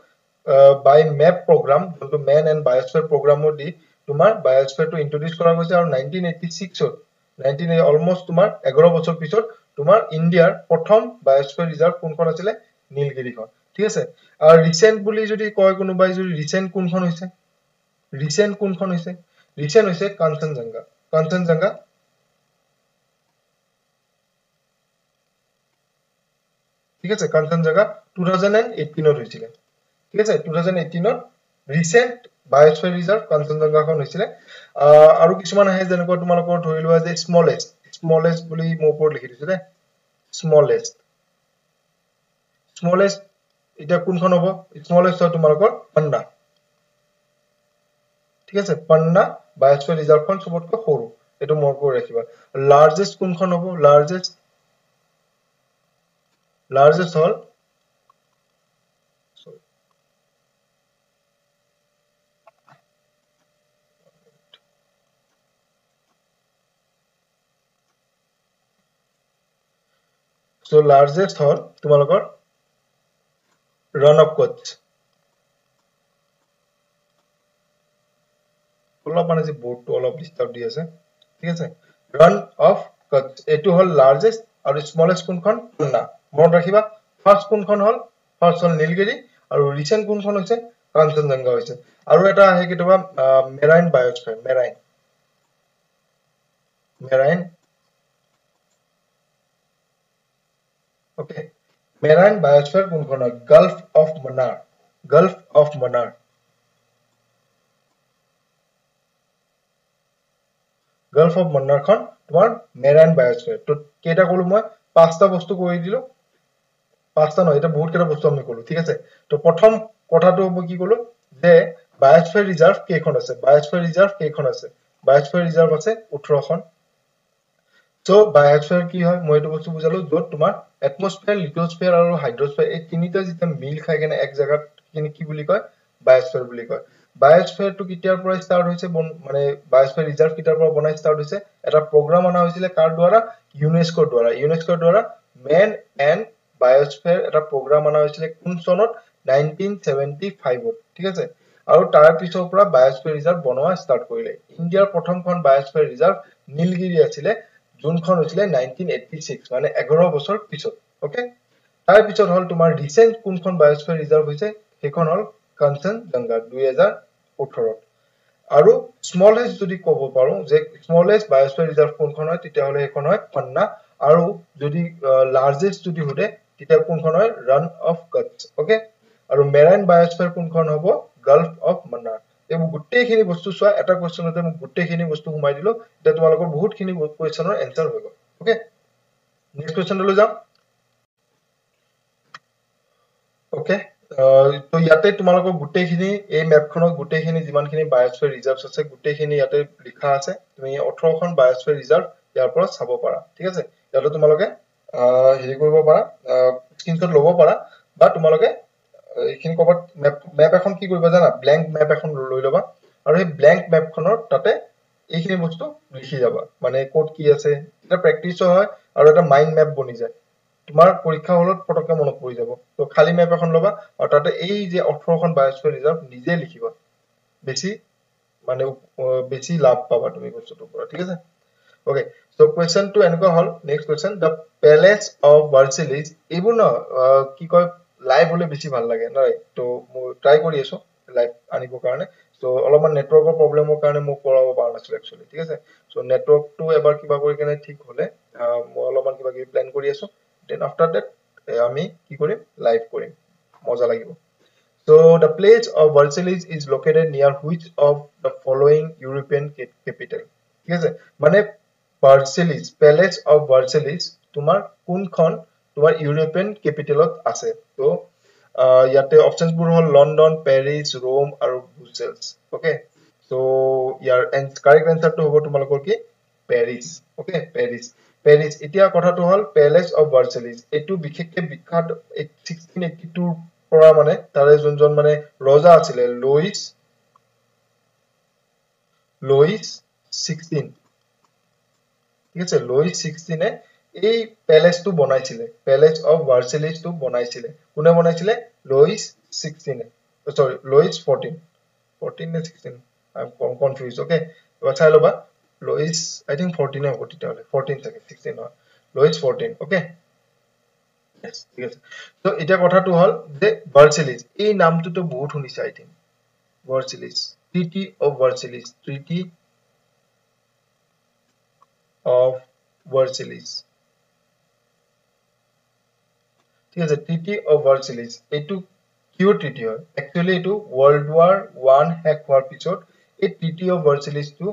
বাই মেপ প্ৰগ্ৰাম, যোনটো মেন এণ্ড বায়স্ফিয়াৰ প্ৰগ্ৰামৰ দি তোমাৰ বায়স্ফিয়াৰটো ইন্ট্ৰডিউচ কৰা গৈছে, আৰু 1986ত, অলমষ্ট তোমাৰ 11 বছৰ পিছত তোমাৰ ইণ্ডিয়াৰ প্ৰথম বায়স্ফিয়াৰ ৰিজাৰ্ভ কোনখন আছিলে? নীলগিৰিখন, ঠিক আছে। আৰু ৰিচেণ্ট বুলি যদি কয় কোনোবাই, যদি ৰিচেণ্ট কোনখন হৈছে? ৰিচেণ্ট কোনখন হৈছে? ৰিচেণ্ট হৈছে কাঞ্চনজংঘা, কাঞ্চনজংঘা, ঠিক আছে। কাঞ্চনজংঘা 2018ত হৈছিলে, ঠিক আছে। 2018ত ৰিচেণ্ট বায়স্ফিয়াৰ ৰিজাৰ্ভ কাঞ্চনজংঘাখন হৈছিলে। আৰু কিছুমান আহে যেনেকুৱা তোমালোকৰ ধৰি লোৱা যে স্মলেষ্ট, স্মলেষ্ট বুলি মই ওপৰত লিখি দিছো দেই, স্মলেষ্ট। স্মলেষ্ট এতিয়া কোনখন হ'ব? স্মলেষ্ট হয় তোমালোকৰ পান্না। ঠিক আছে, পান্না বায়'স্ফিয়াৰ ৰিজাৰ্ভখন চবতকৈ সৰু, এইটো মনত কৰি ৰাখিবা। লাৰ্জেষ্ট কোনখন হ'ব? লাৰ্জেষ্ট, লাৰ্জেষ্ট হ'ল চ' লাৰ্জেষ্ট হ'ল তোমালোকৰ ৰন অফ কচ্ছ। অলপ মানে যে বোৰ্ডটো অলপ ডিষ্টাৰ্ব দি আছে, ঠিক আছে। ৰন অফ কচ্ছ এইটো হ'ল লাৰ্জেষ্ট। আৰু স্মলেষ্ট কোনখন? পান্না। মনত ৰাখিবা, ফাৰ্ষ্ট কোনখন হ'ল? ফাৰ্ষ্ট হ'ল নীলগিৰি, আৰু ৰিচেণ্ট কোনখন হৈছে? কাঞ্চনজংঘা হৈছে। আৰু এটা আহে কেতিয়াবা marine biosphere, marine, marine, okay. Marine biosphere কোনখন হয়? Gulf of Mannar, Gulf of Mannar, Gulf of মান্নাৰখন তোমাৰ মেৰাইন বায়'স্ফিয়াৰ। তো কেইটা কলো মই? পাঁচটা বস্তু কৰি দিলো, পাঁচটা নহয় এতিয়া বহুত কেইটা বস্তু আমি কলো, ঠিক আছে। তো প্ৰথম কথাটো মই কি কলো যে বায়'স্ফিয়াৰ ৰিজাৰ্ভ কেইখন আছে? বায়'স্ফিয়াৰ ৰিজাৰ্ভ কেইখন আছে? বায়'স্ফিয়াৰ ৰিজাৰ্ভ আছে 18খন। চ' বায়'স্ফিয়াৰ কি হয় মই এইটো বস্তু বুজালো, য'ত তোমাৰ এটমস্ফিয়াৰ, লিথোস্ফিয়াৰ আৰু হাইড্ৰস্ফিয়াৰ এই তিনিটা যেতিয়া মিল খাই কেনে এক জেগাত সেইখিনি কি বুলি কয়? বায়'স্ফিয়াৰ বুলি কয়। বায়'স্ফিয়াৰটো কেতিয়াৰ পৰা ষ্টাৰ্ট হৈছে? মানে বায়'স্ফিয়াৰ ৰিজাৰ্ভ কেতিয়াৰ পৰা বনাই ষ্টাৰ্ট হৈছে? এটা প্ৰগ্ৰাম অনা হৈছিলে কাৰ দ্বাৰা? ইউনেস্কোৰ দ্বাৰা। ইউনেস্কোৰ দ্বাৰা মেন এণ্ড বায়'স্ফিয়াৰ এটা প্ৰগ্ৰাম অনা হৈছিলে কোন চনত? 1975ত, ঠিক আছে। আৰু তাৰ পিছৰ পৰা বায়'স্ফিয়াৰ ৰিজাৰ্ভ বনোৱা ষ্টাৰ্ট কৰিলে। ইণ্ডিয়াৰ প্ৰথমখন বায়'স্ফিয়াৰ ৰিজাৰ্ভ নীলগিৰি আছিলে, যোনখন হৈছিলে 1986, মানে 11 বছৰ পিছত, অ'কে। তাৰপিছত হ'ল তোমাৰ ৰিচেণ্ট কোনখন বায়'স্ফিয়াৰ ৰিজাৰ্ভ হৈছে? সেইখন হ'ল কাঞ্চনজংঘা 2018ত। আৰু স্মলেষ্ট যদি ক'ব পাৰো যে স্মলেষ্ট বায়'স্ফিয়াৰ ৰিজাৰ্ভ কোনখন হয়, তেতিয়াহ'লে সেইখন হয় পান্না। আৰু যদি লাৰ্জেষ্ট যদি সোধে তেতিয়া কোনখন হয়? Rann of Kutch, okay. আৰু মেৰাইন বায়'স্ফিয়াৰ কোনখন হ'ব? Gulf of Mannar. এইবোৰ গোটেইখিনি বস্তু চোৱা, এটা কুৱেশ্যনতে মই গোটেইখিনি বস্তু সোমাই দিলো, এতিয়া তোমালোকৰ বহুতখিনি কুৱেশ্যনৰ এনচাৰ হৈ গ'ল, অ'কে। নেক্সট কুৱেশ্যনটোলৈ যাম, অ'কে। তো ইয়াতে তোমালোকৰ গোটেইখিনি এই মেপখনত গোটেইখিনি যিমানখিনি বায়'স্ফিয়াৰ ৰিজাৰ্ভ আছে গোটেইখিনি ইয়াতে লিখা আছে। তুমি 18খন বায়'স্ফিয়াৰ ৰিজাৰ্ভ ইয়াৰ পৰা চাব পাৰা, ঠিক আছে। ইয়াতে তোমালোকে হেৰি কৰিব পাৰা, স্ক্ৰীনশ্বট ল'ব পাৰা, বা তোমালোকে এইখিনি ক'ৰবাত মেপ এখন কি কৰিবা জানা? ব্লেংক মেপ এখন লৈ ল'বা, আৰু সেই ব্লেংক মেপখনৰ তাতে এইখিনি বস্তু লিখি যাবা, মানে ক'ত কি আছে। এটা প্ৰেক্টিচো হয় আৰু এটা মাইণ্ড মেপ বনি যায়, তোমাৰ পৰীক্ষা হলত পটককে মনত পৰি যাব। তো খালী মেপ এখন ল'বা আৰু তাতে এই যে 18খন বায়'স্ফিয়াৰ ৰিজাৰ্ভ নিজে লিখিবা, বেছি মানে বেছি লাভ পাবা তুমি বস্তুটোৰ পৰা, ঠিক আছে। অ'কে, চ' কুৱেশ্যনটো এনেকুৱা হ'ল। Next question, the palace of Versailles. এইবোৰ ন কি কয়, লাইভ হ'লে বেছি ভাল লাগে নহয়, তো মই ট্ৰাই কৰি আছো লাইভ আনিবৰ কাৰণে। চ' অলপমান নেটৱৰ্কৰ প্ৰব্লেমৰ কাৰণে মই কৰাব পৰা নাছিলো একচুৱেলি, ঠিক আছে। চ' নেটৱৰ্কটো এবাৰ কিবা কৰি কেনে ঠিক হ'লে মই অলপমান কিবা কিবি প্লেন কৰি আছো, then after that আমি কি কৰিম? লাইভ কৰিম, মজা লাগিব। So the place of Versailles is located near which of the following European capital? ঠিক আছে, মানে ভাৰ্চেলিজ, পেলেচ অফ ভাৰ্চেলিজ তোমাৰ কোনখন তোমাৰ ইউৰোপিয়ান কেপিটেলত আছে? তো ইয়াতে অপশ্যনছবোৰ হ'ল লণ্ডন, পেৰিছ, ৰোম আৰু ব্ৰুচেলছ, অ'কে। চ' ইয়াৰ কাৰেক্ট এনচাৰটো হ'ব তোমালোকৰ কি? Paris, okay. Paris, Paris. এতিয়া কথাটো হ'ল পেলেচ অফ ভাৰ্চেলিজ এইটো বিশেষকে বিখ্যাত 1682ৰ পৰা, মানে তাৰে যোনজন মানে ৰজা আছিলে লুইচ, লুইচ 16, ঠিক আছে, লুইচ 16-এ এই পেলেচটো বনাইছিলে, পেলেচ অফ ভাৰ্চেলিজটো বনাইছিলে। কোনে বনাইছিলে? লুইচ 16-এ, চৰি লুইচ 14, 14 নে 16, I am confuse, okay. এবাৰ চাই ল'বা, লুইচ আই থিংক 14 হ'ব তেতিয়াহ'লে, 14 চাগে, 16 নহয়, লুইচ 14, অ'কে, ঠিক আছে। চ' এতিয়া কথাটো হ'ল যে ভাৰ্চেলিজ এই নামটোতো বহুত শুনিছে I think, Versailles, treaty of Versailles, treaty of Versailles, ঠিক আছে। ট্ৰিটি অফ ভাৰ্চেলিজ এইটো কিয় ট্ৰিটি হয়? একচুৱেলি এইটো ৱৰ্ল্ড ৱাৰ 1 শেষ হোৱাৰ পিছত এই ট্ৰিটি অফ ভাৰ্চেলিজটো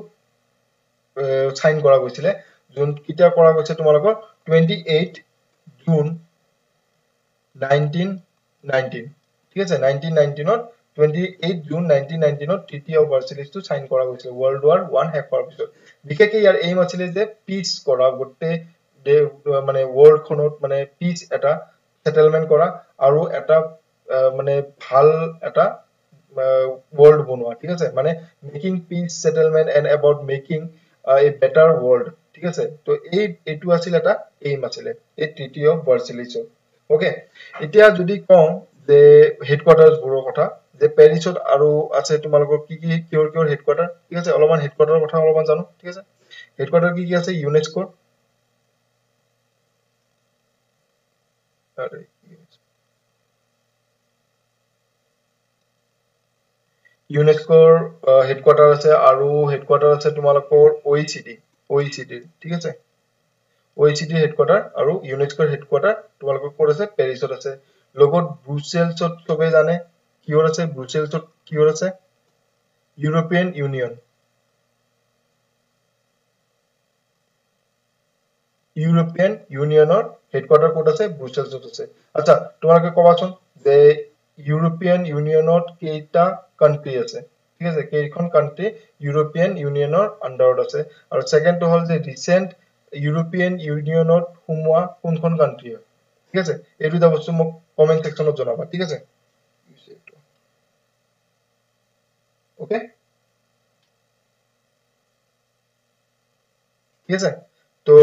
চাইন কৰা গৈছিলে, যোন কেতিয়া কৰা গৈছে তোমালোকৰ 28 জুন 1919। ঠিক আছে, 1919ত 28 জুন 1919ত ট্ৰিটি অফ ভাৰ্চেলিছটো চাইন কৰা গৈছিলে ৱৰ্ল্ড ৱাৰ ওৱান শেষ হোৱাৰ পিছত। বিশেষকে ইয়াৰ এইম আছিলে যে পিচ কৰা, গোটেই মানে ৱৰ্ল্ডখনত মানে পিচ এটা ছেটেলমেণ্ট কৰা আৰু এটা মানে ভাল এটা ৱৰ্ল্ড বনোৱা। ঠিক আছে, মানে making peace settlement and about making a better world. ঠিক আছে, তো এইটো আছিল এটা এইম আছিলে এই ট্ৰিটি অফ ভাৰ্চেলিছৰ। অ'কে, এতিয়া যদি কওঁ যে হেডকোৱাৰ্টাৰ্ছবোৰৰ কথা, যে পেৰিছত আৰু আছে তোমালোকৰ কি কি কিহৰ কিহৰ হেডকোৱাৰ্টাৰ। ঠিক আছে, অলপমান হেডকোৱাৰ্টাৰৰ কথা অলপমান জানো। ঠিক আছে, হেডকোৱাৰ্টাৰ কি কি আছে? ইউনেস্কোৰ, ইউনেস্কোৰ হেডকোৱাৰ্টাৰ আছে, আৰু হেডকোৱাৰ্টাৰ আছে তোমালোকৰ অ' ই চি ডিৰ। ঠিক আছে, অ' ই চি ডিৰ হেডকোৱাৰ্টাৰ আৰু ইউনেস্কোৰ হেডকোৱাৰ্টাৰ তোমালোকৰ ক'ত আছে? পেৰিছত আছে। লগত ব্ৰুচেলছত চবেই জানে কিহৰ আছে? ব্ৰুচেলছত কিহৰ আছে? ইউৰোপিয়ান ইউনিয়ন, ইউৰোপিয়ান ইউনিয়নৰ হেডকোৱাৰ্টাৰ ক'ত আছে? ব্ৰুচেলছত আছে। আচ্ছা, তোমালোকে কবাচোন যে ইউৰোপিয়ান ইউনিয়নত কেইটা কাণ্ট্ৰি আছে? ঠিক আছে, কেইখন কাণ্ট্ৰি ইউৰোপিয়ান ইউনিয়নৰ আণ্ডাৰত আছে? আৰু ছেকেণ্ডটো হ'ল যে ৰিচেণ্ট ইউৰোপিয়ান ইউনিয়নত সোমোৱা কোনখন কাণ্ট্ৰি হয়? ঠিক আছে, এই দুটা বস্তু মোক কমেণ্ট ছেকশ্যনত জনাবা। ঠিক আছে, অ'কে, ঠিক আছে। তো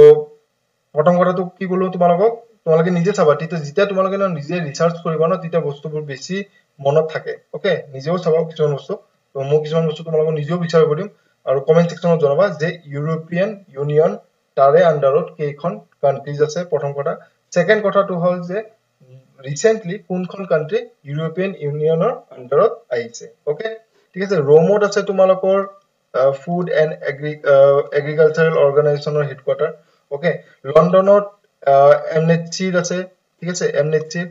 প্ৰথম কথাটো কি ক'লো তোমালোকক, তোমালোকে নিজে চাবা, তেতিয়া যেতিয়া তোমালোকে নিজে ৰিচাৰ্চ কৰিবা ন, তেতিয়া বস্তুবোৰ বেছি মনত থাকে। অ'কে, নিজেও চাবা কিছুমান বস্তু, তো মই কিছুমান বস্তু তোমালোকক নিজেও বিচাৰিব দিম আৰু কমেণ্ট ছেকশ্যনত জনাবা যে ইউৰোপিয়ান ইউনিয়ন তাৰে আণ্ডাৰত কেইখন কাণ্ট্ৰিজ আছে, প্ৰথম কথা। ছেকেণ্ড কথাটো হ'ল যে ৰিচেণ্টলি কোনখন কাণ্ট্ৰি ইউৰোপিয়ান ইউনিয়নৰ আণ্ডাৰত আহিছে। অ'কে, ঠিক আছে। ৰোমত আছে তোমালোকৰ ফুড এণ্ড এগ্ৰিকালচাৰেল অৰ্গেনাইজেশ্যনৰ হেডকোৱাৰ্টাৰ। অ'কে, লণ্ডনত এম এন চিৰ আছে। ঠিক আছে, Amnesty,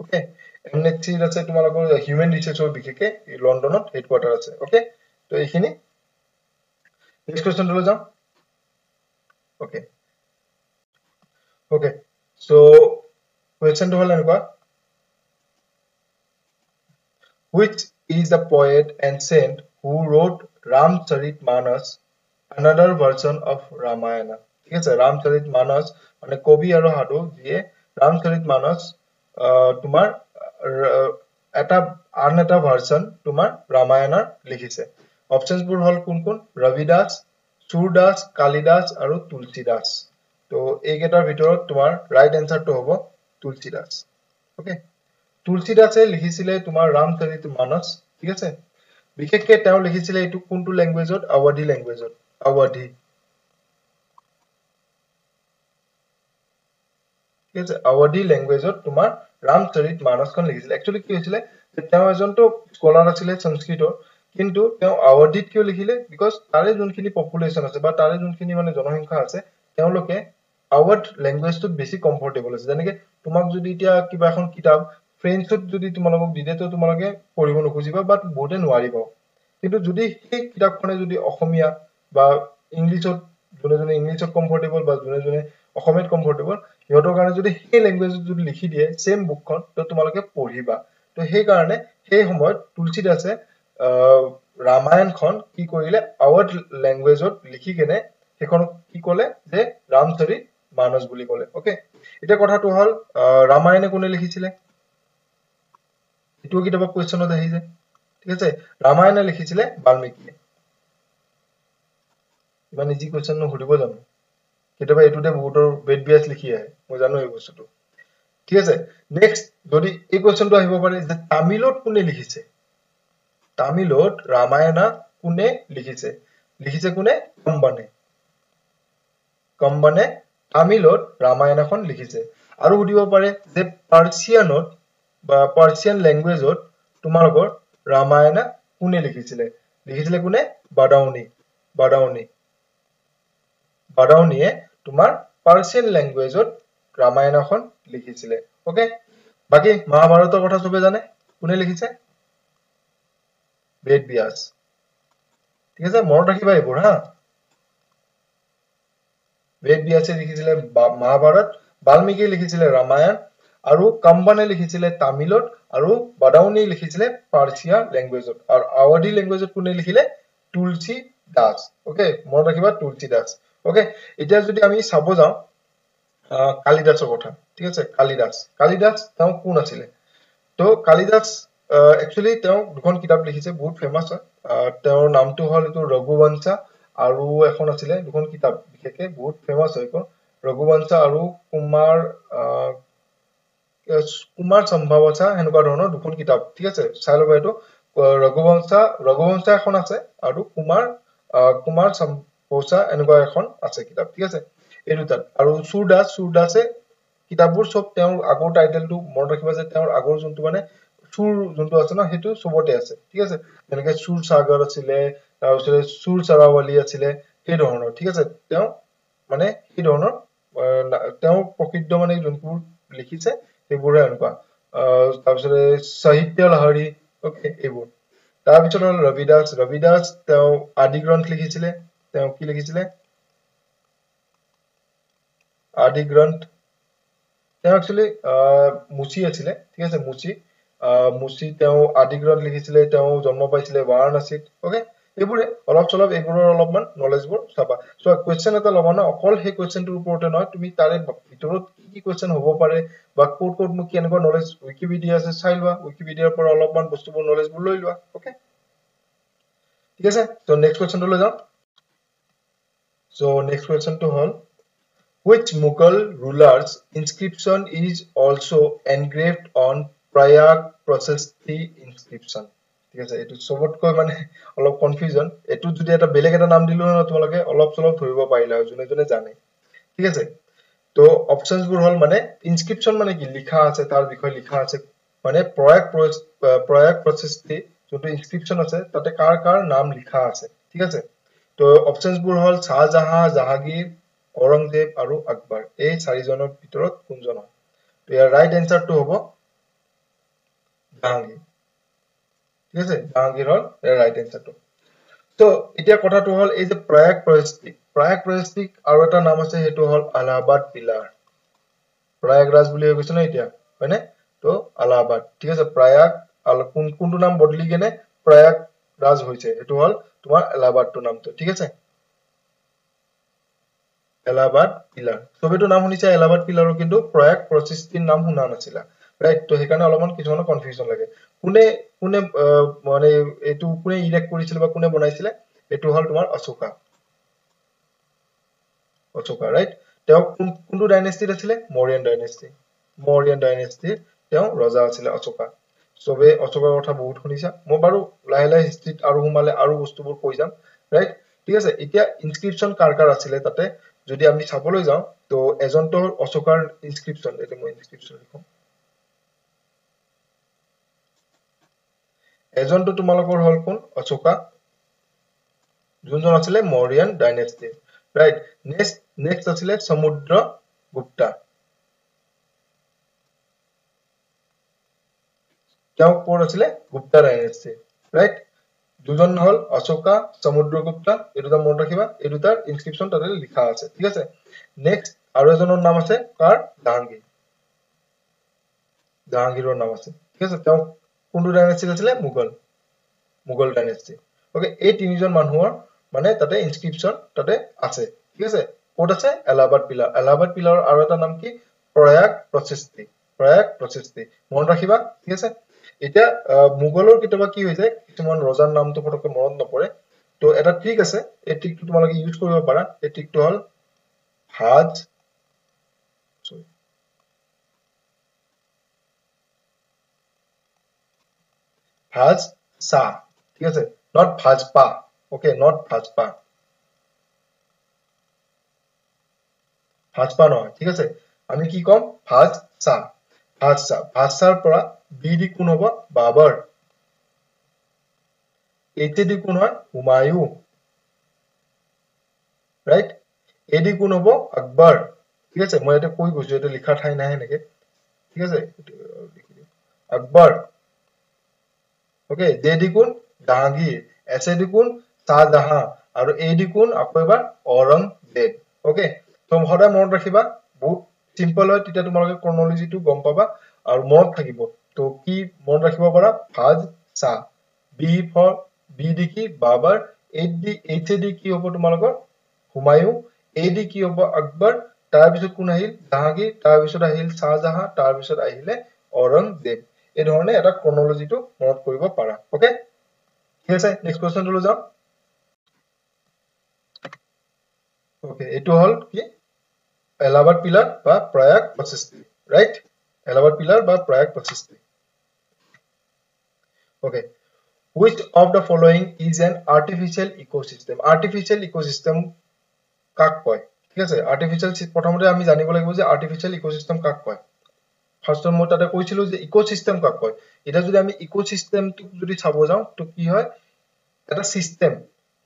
okay, Amnesty আছে তোমালোকৰ হিউমেন ৰিচোৰ্চৰ বিশেষকে লণ্ডনত হেডকোৱাৰ্টাৰ আছে। অ'কে, তো এইখিনি। নেক্সট কুৱেশ্যনটোলৈ যাওঁ। অ'কে অ'কে, চ' কুৱেশ্যনটো হ'ল এনেকুৱা, which is the poet and saint who wrote Ramcharitmanas, another version of Ramayana? ঠিক আছে, ৰামচৰিত মানস মানে কবি আৰু সাধু যিয়ে ৰামচৰিত মানস তোমাৰ এটা আন এটা ভাৰ্চন তোমাৰ ৰামায়ণৰ লিখিছে। অপশ্যনছবোৰ হ'ল কোন কোন? ৰবিদাস, সুৰদাস, কালিদাস আৰু তুলসীদাস। তো এইকেইটাৰ ভিতৰত তোমাৰ ৰাইট এনচাৰটো হ'ব তুলসীদাস। অ'কে, তুলসীদাসে লিখিছিলে তোমাৰ ৰামচৰিত মানস। ঠিক আছে, বিশেষকে তেওঁ লিখিছিলে এইটো কোনটো লেংগুৱেজত? আৱাধি লেংগুৱেজত, আৱাধি। ঠিক আছে, আৱাধি লেংগুৱেজত তোমাৰ ৰামচৰিত মানসখন লিখিছিলে। একচুৱেলি কি হৈছিলে যে তেওঁ এজনতো স্কলাৰ আছিলে সংস্কৃতৰ, কিন্তু তেওঁ আৱাধিত কিয় লিখিলে? Because তাৰে যোনখিনি পপুলেশ্যন আছে বা তাৰে যোনখিনি মানে জনসংখ্যা আছে, তেওঁলোকে আৱাধ লেংগুৱেজটোত বেছি কমফৰ্টেবল আছে। যেনেকে তোমাক যদি এতিয়া কিবা এখন কিতাপ ফ্ৰেঞ্চত যদি তোমালোকক দি দিয়ে, তো তোমালোকে পঢ়িব নুখুজিবা বা বহুতে নোৱাৰিব। কিন্তু যদি সেই কিতাপখনে যদি অসমীয়া বা ইংলিছত, যোনে যোনে ইংলিছত কমফৰ্টেবল বা যোনে যোনে অসমীয়াত কমফৰ্টেবল, সিহঁতৰ কাৰণে যদি সেই লেংগুৱেজত যদি লিখি দিয়ে ছেম বুকখন, তো তোমালোকে পঢ়িবা। তো সেইকাৰণে সেই সময়ত তুলসীদাসে ৰামায়ণখন কি কৰিলে, আৱাধ লেংগুৱেজত লিখি কেনে সেইখনক কি ক'লে যে ৰামচৰিত মানস বুলি ক'লে। অ'কে, এতিয়া কথাটো হ'ল ৰামায়ণে কোনে লিখিছিলে? এইটোও কেতিয়াবা কুৱেশ্যনত আহি যায়। ঠিক আছে, ৰামায়ণে লিখিছিলে বাল্মীকিয়ে। ইমান ইজি কুৱেশ্যন সুধিব জানো? কেতিয়াবা এইটোতে বহুতৰ বেদ বিয়াজ লিখি আহে, মই জানো এই বস্তুটো। ঠিক আছে, নেক্সট যদি এই কুৱেশ্যনটো আহিব পাৰে যে তামিলত কোনে লিখিছে? তামিলত ৰামায়ণা কোনে লিখিছে? লিখিছে কোনে? কম্বনে। কম্বনে তামিলত ৰামায়ণখন লিখিছে। আৰু সুধিব পাৰে যে পাৰ্চিয়ানত বা পাৰ্চিয়ান লেংগুৱেজত তোমালোকৰ ৰামায়ণা কোনে লিখিছিলে? লিখিছিলে কোনে? বাদাউনি। বাদাউনি, বাদাউনিয়ে তোমাৰ পাৰ্চিয়ান লেংগুৱেজত ৰামায়ণখন লিখিছিলে। অ'কে, বাকী মহাভাৰতৰ কথা চবে জানে, কোনে লিখিছে? বেদ ব্যাস। ঠিক আছে, মনত ৰাখিবা এইবোৰ হা। বেদ ব্যাসে লিখিছিলে মহাভাৰত, বাল্মীকিয়ে লিখিছিলে ৰামায়ণ, আৰু কম্বনে লিখিছিলে তামিলত, আৰু বাদাউনি লিখিছিলে পাৰ্চিয়া লেংগুৱেজত, আৰু আৱাধি লেংগুৱেজত কোনে লিখিলে? তুলসী দাস। অকে, মনত ৰাখিবা তুলসী দাস। অকে, এতিয়া যদি আমি চাব যাওঁ কালিদাসৰ কথা, ঠিক আছে, কালিদাস, কালিদাস তেওঁ কোন আছিলে? তো কালিদাস একচুৱেলি তেওঁ দুখন কিতাপ লিখিছে, বহুত ফেমাছ হয়। তেওঁৰ নামটো হ'ল এইটো ৰঘুবংশা, আৰু এখন আছিলে দুখন কিতাপ বিশেষকে বহুত ফেমাছ হয়, এইখন ৰঘুবংশা আৰু কুমাৰ কুমাৰ সম্ভাৱচা, সেনেকুৱা ধৰণৰ দুখন কিতাপ। ঠিক আছে, চাই ল'বা এইটো ৰঘুবংশা, ৰঘুবংশা এখন আছে আৰু কুমাৰ কুমাৰ সম্ভৱচা এনেকুৱা এখন আছে কিতাপ। ঠিক আছে, এই দুটাত। আৰু সুৰদাস, সুৰদাসে কিতাপবোৰ চব তেওঁৰ আগৰ টাইটেলটো মনত ৰাখিবা যে তেওঁৰ আগৰ যোনটো মানে সুৰ যোনটো আছে ন, সেইটো চবতে আছে। ঠিক আছে, যেনেকে সুৰ সাগৰ আছিলে, তাৰপিছতে সুৰ চাৰাৱালী আছিলে, সেই ধৰণৰ। ঠিক আছে, তেওঁ মানে সেই ধৰণৰ তেওঁ প্ৰসিদ্ধ মানে যোনবোৰ লিখিছে সেইবোৰে এনেকুৱা। তাৰপিছতে সাহিত্য লাহৰী, অকে, এইবোৰ। তাৰপিছত হ'ল ৰবিদাস। ৰবিদাস তেওঁ আদি গ্ৰন্থ লিখিছিলে। তেওঁ কি লিখিছিলে? আদি গ্ৰন্থ। তেওঁ একচুৱেলি মুচি আছিলে। ঠিক আছে, মুচি, মুচি তেওঁ আদি গ্ৰন্থ লিখিছিলে। তেওঁ জন্ম পাইছিলে বাৰাণসীত। অকে, এইবোৰে অলপ চলপ এইবোৰৰ অলপমান নলেজবোৰ চাবা। চ' কুৱেশ্যন এটা ল'বা ন, অকল সেই কুৱেশ্যনটোৰ ওপৰতে নহয়, তুমি তাৰে ভিতৰত কি কি কুৱেশ্যন হ'ব পাৰে বা ক'ত ক'ত মোক কেনেকুৱা নলেজ, উইকিপিডিয়া আছে চাই লোৱা, উইকিপিডিয়াৰ পৰা অলপমান বস্তুবোৰ নলেজবোৰ লৈ লোৱা। অকে, ঠিক আছে, চ' নেক্সট কুৱেশ্যনটোলৈ যাওঁ। চ' নেক্সট কুৱেশ্যনটো হ'ল which Mughal ruler's inscription is also engraved on Prayag Prashasti inscription? ঠিক আছে, এইটো চবতকৈ মানে অলপ কনফিউজন। এইটো যদি এটা বেলেগ এটা নাম দিলো ন, তোমালোকে অলপ চলপ ধৰিব পাৰিলা হয়, যোনে যোনে জানে। ঠিক আছে, তো অপশ্যনছবোৰ হ'ল মানে ইনস্ক্ৰিপশ্যন মানে কি লিখা আছে, তাৰ বিষয়ে লিখা আছে, মানে প্ৰয়াগ প্ৰয়াগ প্ৰশস্তি যোনটো ইনস্ক্ৰিপশ্যন আছে তাতে কাৰ কাৰ নাম লিখা আছে। ঠিক আছে, তো অপশ্যনছবোৰ হ'ল শ্বাহজাহান, জাহাংগীৰ, ঔৰংজেব আৰু আকবৰ। এই চাৰিজনৰ ভিতৰত কোনজন হয়? তো ইয়াৰ ৰাইট এনচাৰটো হ'ব জাহাংগীৰ। ঠিক আছে, জাহাংগীৰ হ'ল ইয়াৰ ৰাইট এনচাৰটো। তো এতিয়া কথাটো হ'ল এই যে প্ৰয়াগ প্ৰশস্তি, প্ৰয়াগ প্ৰশস্তিক আৰু এটা নাম আছে, সেইটো হ'ল আলাহাবাদ পিলাৰ। প্ৰয়াগৰাজ বুলি হৈ গৈছে ন এতিয়া, হয়নে? তো আলাহাবাদ। ঠিক আছে, প্ৰয়াগ কোনটো নাম বদলি কেনে প্ৰয়াগৰাজ হৈছে, সেইটো হ'ল তোমাৰ এলাহাবাদটোৰ নামটো। ঠিক আছে, এলাহাবাদ পিলাৰ। চবেতো নাম শুনিছা এলাহাবাদ পিলাৰৰ, কিন্তু প্ৰয়াগ প্ৰশস্তিৰ নাম শুনা নাছিলা, ৰাইট? তো সেইকাৰণে অলপমান কিছুমানৰ কনফিউজন লাগে। কোনে কোনে মানে এইটো কোনে ইৰেক্ট কৰিছিলে বা কোনে বনাইছিলে? এইটো হ'ল তোমাৰ অশোকা, অশোকা, ৰাইট? তেওঁ কোনটো ডাইনেষ্টিত আছিলে? মৌৰিয়ান ডাইনেষ্টি। মৌৰিয়ান ডাইনেষ্টিৰ তেওঁ ৰজা আছিলে অশোকা। চবে অশোকাৰ কথা বহুত শুনিছা। মই বাৰু লাহে লাহে হিষ্ট্ৰীত আৰু সোমালে আৰু বস্তুবোৰ কৈ যাম, ৰাইট? ঠিক আছে, এতিয়া ইনস্ক্ৰিপশ্যন কাৰ কাৰ আছিলে তাতে যদি আমি চাবলৈ যাওঁ, তো এজনটো হ'ল অশোকাৰ ইনস্ক্ৰিপশ্যন। এইটো মই ইনস্ক্ৰিপশ্যন লিখো। এজনটো তোমালোকৰ হ'ল কোন? অশোকা, যোনজন আছিলে মৌৰিয়ান ডাইনেষ্টি, ৰাইট? নেক্সট আছিলে সমুদ্ৰ গুপ্তা। তেওঁ ক'ত আছিলে? Gupta dynasty, right? দুজন হ'ল অশোকা, সমুদ্ৰগুপ্তা, এই দুটা মনত ৰাখিবা, এই দুটাৰ ইনস্ক্ৰিপশ্যন তাতে লিখা আছে। ঠিক আছে, নেক্সট আৰু এজনৰ নাম আছে কাৰ? জাহাংগীৰ। জাহাংগীৰৰ নাম আছে। ঠিক আছে, তেওঁ কোনটো ডাইনেষ্টিত আছিলে? মোগল, মোগল ডাইনেষ্টি। অকে, এই তিনিজন মানুহৰ মানে তাতে ইনস্ক্ৰিপশ্যন তাতে আছে। ঠিক আছে, ক'ত আছে? এলাহাবাদ পিলাৰ। এলাহাবাদ পিলাৰৰ আৰু এটা নাম কি? প্ৰয়াগ প্ৰশস্তি, প্ৰয়াগ প্ৰশস্তি, মনত ৰাখিবা। ঠিক আছে, এতিয়া মোগলৰ কেতিয়াবা কি হৈ যায়, কিছুমান ৰজাৰ নামটো ফটককে মনত নপৰে, তো এটা ট্ৰিক আছে, এই ট্ৰিকটো তোমালোকে ইউজ কৰিব পাৰা। এই ট্ৰিকটো হ'ল ভাজ, ভাজ চা। ঠিক আছে, not Bhajpa, okay, not Bhajpa, Bhajpa নহয়। ঠিক আছে, আমি কি ক'ম? ভাজ চা, ভাজ চা। ভাজ চাৰ পৰা বি দি কোন হ'ব? বাবৰ। এইচ দি কোন হয়? হুমায়ু, ৰাইট? এ দি কোন হ'ব? আকবৰ। ঠিক আছে, মই ইয়াতে কৈ গৈছো, এইটো লিখা ঠাই নাই সেনেকে। ঠিক আছে, আকবৰ। অকে, জে দি কোন? জাহাংগীৰ। এছ এ দি কোন? শ্বাহজাহান। আৰু এ দি কোন? আকৌ এবাৰ ঔৰংজেব। অ'কে, ত' সদায় মনত ৰাখিবা, বহুত চিম্পল হয়, তেতিয়া তোমালোকে ক্ৰনলজিটো গম পাবা আৰু মনত থাকিব। ত' কি মনত ৰাখিব পাৰা? ফাজ শ্বাহ, বি ফৰ বি দি কি বাবাৰ, এইচ দি এইচ এ দি কি হ'ব তোমালোকৰ হুমায়ু, এ দি কি হ'ব আকবৰ, তাৰপিছত কোন আহিল? জাহাংগীৰ, তাৰপিছত আহিল শ্বাহজাহান, তাৰপিছত আহিলে ঔৰংজেব। এই ধৰণে এটা ক্ৰনলজিটো মনত কৰিব পাৰা। অ'কে, ঠিক আছে, নেক্সট কুৱেশ্যনটোলৈ যাওঁ। অ'কে, এইটো হ'ল কি? এলাহাবাদ পিলাৰ বা প্ৰয়াগ প্ৰশস্তি, ৰাইট? এলাহাবাদ পিলাৰ বা Prayag Prashasti. Okay, which of the following is an artificial ecosystem? Artificial ecosystem কাক কয়? ঠিক আছে, আৰ্টিফিচিয়েল প্ৰথমতে আমি জানিব লাগিব যে আৰ্টিফিচিয়েল ইক'চিষ্টেম কাক কয়। ফাৰ্ষ্টত মই তাতে কৈছিলো যে ইক'চিষ্টেম কাক কয়। এতিয়া যদি আমি ইক'চিষ্টেমটোক যদি চাব যাওঁ, তো কি হয়? এটা চিষ্টেম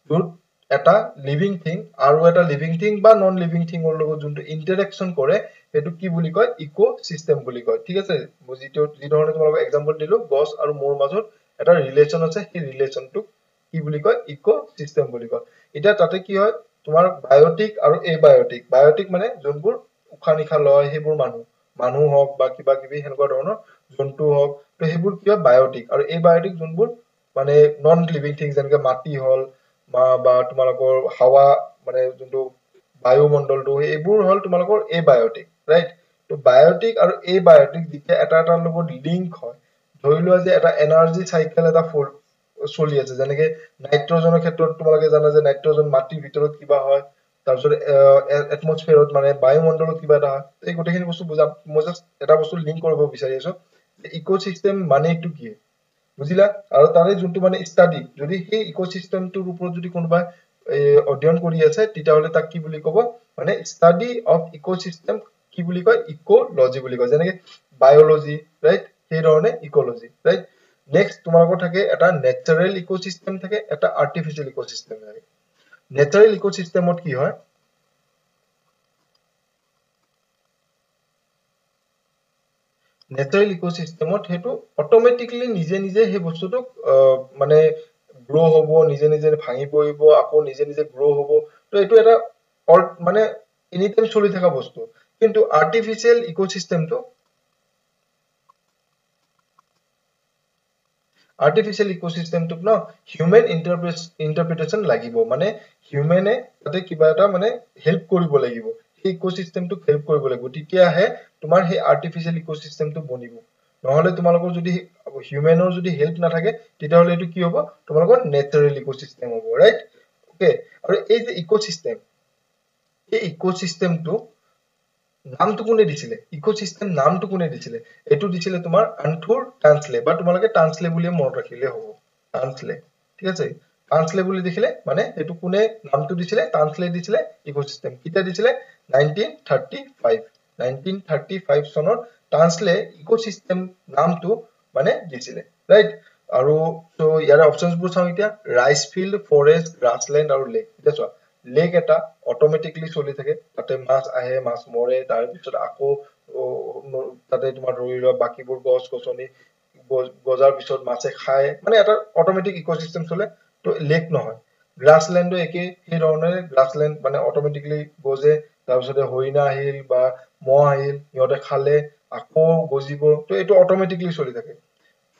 য'ত এটা লিভিং থিং আৰু এটা লিভিং থিং বা নন লিভিং থিঙৰ লগত যোনটো ইণ্টাৰেকশ্যন কৰে, সেইটো কি বুলি কয়? ইক'চিষ্টেম বুলি কয়। ঠিক আছে, মই যি ধৰণে তোমালোকক এক্সাম্পল দিলো, গছ আৰু মোৰ মাজত এটা ৰিলেশ্যন আছে, সেই ৰিলেশ্যনটোক কি বুলি কয়? ইক'চিষ্টেম বুলি কয়। এতিয়া তাতে কি হয়? তোমাৰ বায়'টিক আৰু এবায়'টিক। বায়'টিক মানে যোনবোৰ উশাহ নিশাহ লয় সেইবোৰ মানুহ, মানুহ হওক বা কিবা কিবি সেনেকুৱা ধৰণৰ জন্তু হওক, তো সেইবোৰ কি হয়? বায়'টিক। আৰু এবায়'টিক যোনবোৰ মানে নন লিভিং থিং, যেনেকে মাটি হল বা তোমালোকৰ হাৱা, মানে যোনটো বায়ুমণ্ডলটো, এইবোৰ হ'ল তোমালোকৰ এবায়'টিক, ৰাইট? তো বায়'টিক আৰু এবায়'টিক যেতিয়া এটা এটাৰ লগত লিংক হয়, ধৰি লোৱা যে এটা এনাৰ্জি চাইকেল এটা চলি আছে, যেনেকে নাইট্ৰজেনৰ ক্ষেত্ৰত তোমালোকে জানা যে নাইট্ৰজেন মাটিৰ ভিতৰত কিবা হয়, তাৰপিছত এটমছফিয়াৰত মানে বায়ুমণ্ডলত কিবা এটা হয়। এই গোটেইখিনি বস্তু বুজাম, মই জাষ্ট এটা বস্তু লিংক কৰিব বিচাৰি আছো, ইক'চিষ্টেম মানে এইটো কি, বুজিলা? আৰু তাৰে যোনটো মানে ষ্টাডি, যদি সেই ইক'চিষ্টেমটোৰ ওপৰত যদি কোনোবাই অধ্যয়ন কৰি আছে, তেতিয়াহ'লে তাক কি বুলি ক'ব? মানে ষ্টাডি অফ ইক'চিষ্টেম কি বুলি কয়? ইক'লজি বুলি কয়। যেনেকে বায়'লজি, ৰাইট? সেই ধৰণে ইক'লজি, ৰাইট? নেক্সট তোমালোকৰ থাকে এটা নেচাৰেল ইক'চিষ্টেম থাকে, এটা আৰ্টিফিচিয়েল ইক'চিষ্টেম থাকে। নেচাৰেল ইক'চিষ্টেমত কি হয়? নেচাৰেল ইক'চিষ্টেমত সেইটো অট'মেটিকলি নিজে নিজে সেই বস্তুটোক মানে গ্ৰ' হ'ব, নিজে নিজে ভাঙি পৰিব, আকৌ নিজে নিজে গ্ৰ' হ'ব। তো এইটো এটা মানে এনি টাইম চলি থকা বস্তু। কিন্তু আৰ্টিফিচিয়েল ইক'চিষ্টেমটো, আৰ্টিফিচিয়েল ইক'চিষ্টেমটোক ন হিউমেন ইণ্টাৰপ্ৰিটেশ্যন লাগিব, মানে হিউমেনে তাতে কিবা এটা মানে হেল্প কৰিব লাগিব, সেই ইক'চিষ্টেমটোক হেল্প কৰিব লাগিব, তেতিয়াহে তোমাৰ সেই আৰ্টিফিচিয়েল ইক'চিষ্টেমটো বনিব। নহ'লে তোমালোকৰ যদি হিউমেনৰ যদি হেল্প নাথাকে, তেতিয়াহ'লে এইটো কি হ'ব? তোমালোকৰ নেচাৰেল ইক'চিষ্টেম হ'ব, ৰাইট? অ'কে, আৰু এই যে ইক'চিষ্টেম, এই ইক'চিষ্টেমটো নামটো কোনে দিছিলে? ইক'চিষ্টেম নামটো কোনে দিছিলে? এইটো দিছিলে তোমাৰ আন্থুৰ টান্সলে, বা তোমালোকে টান্সলে বুলিয়ে মনত ৰাখিলে হ'ব, টান্সলে, ঠিক আছে? টান্সলে বুলি দেখিলে মানে সেইটো কোনে নামটো দিছিলে? টান্সলে দিছিলে ইক'চিষ্টেম। কেতিয়া দিছিলে? 1935, 1935 চনত টান্সলে ইক'চিষ্টেম নামটো মানে দিছিলে, ৰাইট? আৰু ত' ইয়াৰে অপশ্যনছবোৰ চাওঁ এতিয়া, ৰাইচ ফিল্ড, ফৰেষ্ট, গ্ৰাছলেণ্ড আৰু লেক। এতিয়া চোৱা, লেক এটা অট'মেটিকলি চলি থাকে, তাতে মাছ আহে, মাছ মৰে, তাৰপিছত আকৌ তাতে তোমাৰ ধৰি লোৱা বাকীবোৰ গছ গছনি গজাৰ পিছত মাছে খায়, মানে এটা অট'মেটিক ইক'চিষ্টেম চলে। তো লেক নহয়। গ্ৰাছলেণ্ডো একেই সেই ধৰণেৰে, গ্ৰাছলেণ্ড মানে অট'মেটিকলি গজে, তাৰপিছতে হৰিণা আহিল বা মহ আহিল, সিহঁতে খালে, আকৌ গজিব, তো এইটো অট'মেটিকলি চলি থাকে।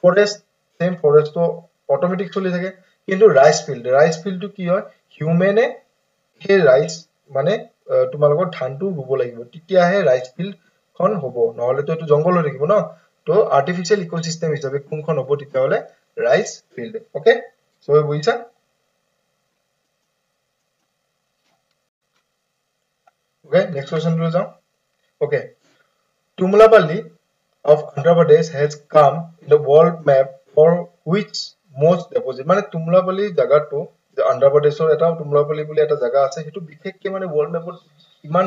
ফৰেষ্ট ছেম, ফৰেষ্টটো অট'মেটিক চলি থাকে। কিন্তু ৰাইচ ফিল্ড, ৰাইচ ফিল্ডটো কি হয়? হিউমেনে সেই ৰাইচ মানে তোমালোকৰ ধানটো ৰুব লাগিব, তেতিয়াহে ৰাইচ ফিল্ডখন হ'ব, নহ'লেতো এইটো জংঘল হৈ থাকিব ন। তো আৰ্টিফিচিয়েল ইক'চিষ্টেম হিচাপে কোনখন হ'ব তেতিয়াহ'লে? Rice field. অ'কে, চবে বুজিছা? অ'কে, নেক্সট কুৱেশ্যনটোলৈ যাওঁ। Okay, Tummalapalli of Andhra Pradesh has come in the world map for which most deposit? মানে তুমলাপাল্লি জাগাটো, অন্ধ্ৰপ্ৰদেশৰ এটা তুমলাপাল্লি বুলি এটা জাগা আছে, সেইটো বিশেষকে মানে ৱৰ্ল্ড মেপত ইমান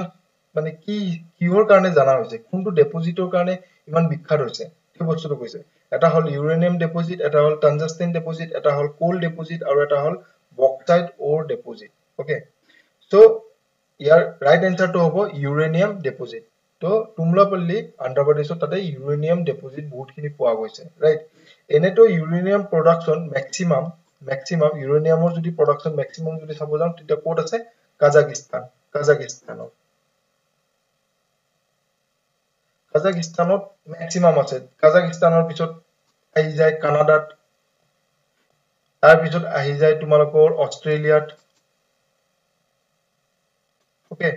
মানে কি কিহৰ কাৰণে জানা হৈছে, কোনটো ডেপজিটৰ কাৰণে ইমান বিখ্যাত হৈছে, সেই বস্তুটো কৈছে। এটা হ'ল ইউৰেনিয়াম ডেপজিট, এটা হ'ল টানজাষ্টেন ডেপজিট, এটা হ'ল কোল ডেপজিট, আৰু এটা হ'ল বক্সাইট অ'ৰ ডেপজিট। অ'কে, চ' ইয়াৰ ৰাইট এনচাৰটো হ'ব ইউৰেনিয়াম ডেপজিট। তো তুমলাপল্লী অন্ধ্ৰপ্ৰদেশত তাতে ইউৰেনিয়াম ডেপজিট বহুতখিনি পোৱা গৈছে, ৰাইট? এনেতো ইউৰেনিয়াম প্ৰডাকশ্যন মেক্সিমাম মেক্সিমাম ইউৰেনিয়ামৰ যদি প্ৰডাকশ্যন মেক্সিমাম যদি চাব যাওঁ তেতিয়া ক'ত আছে? কাজাকিস্তান। কাজাকিস্তানত মেক্সিমাম আছে। কাজাকিস্তানৰ পিছত আহি যায় কানাডাত, তাৰপিছত আহি যায় তোমালোকৰ অষ্ট্ৰেলিয়াত, অ'কে,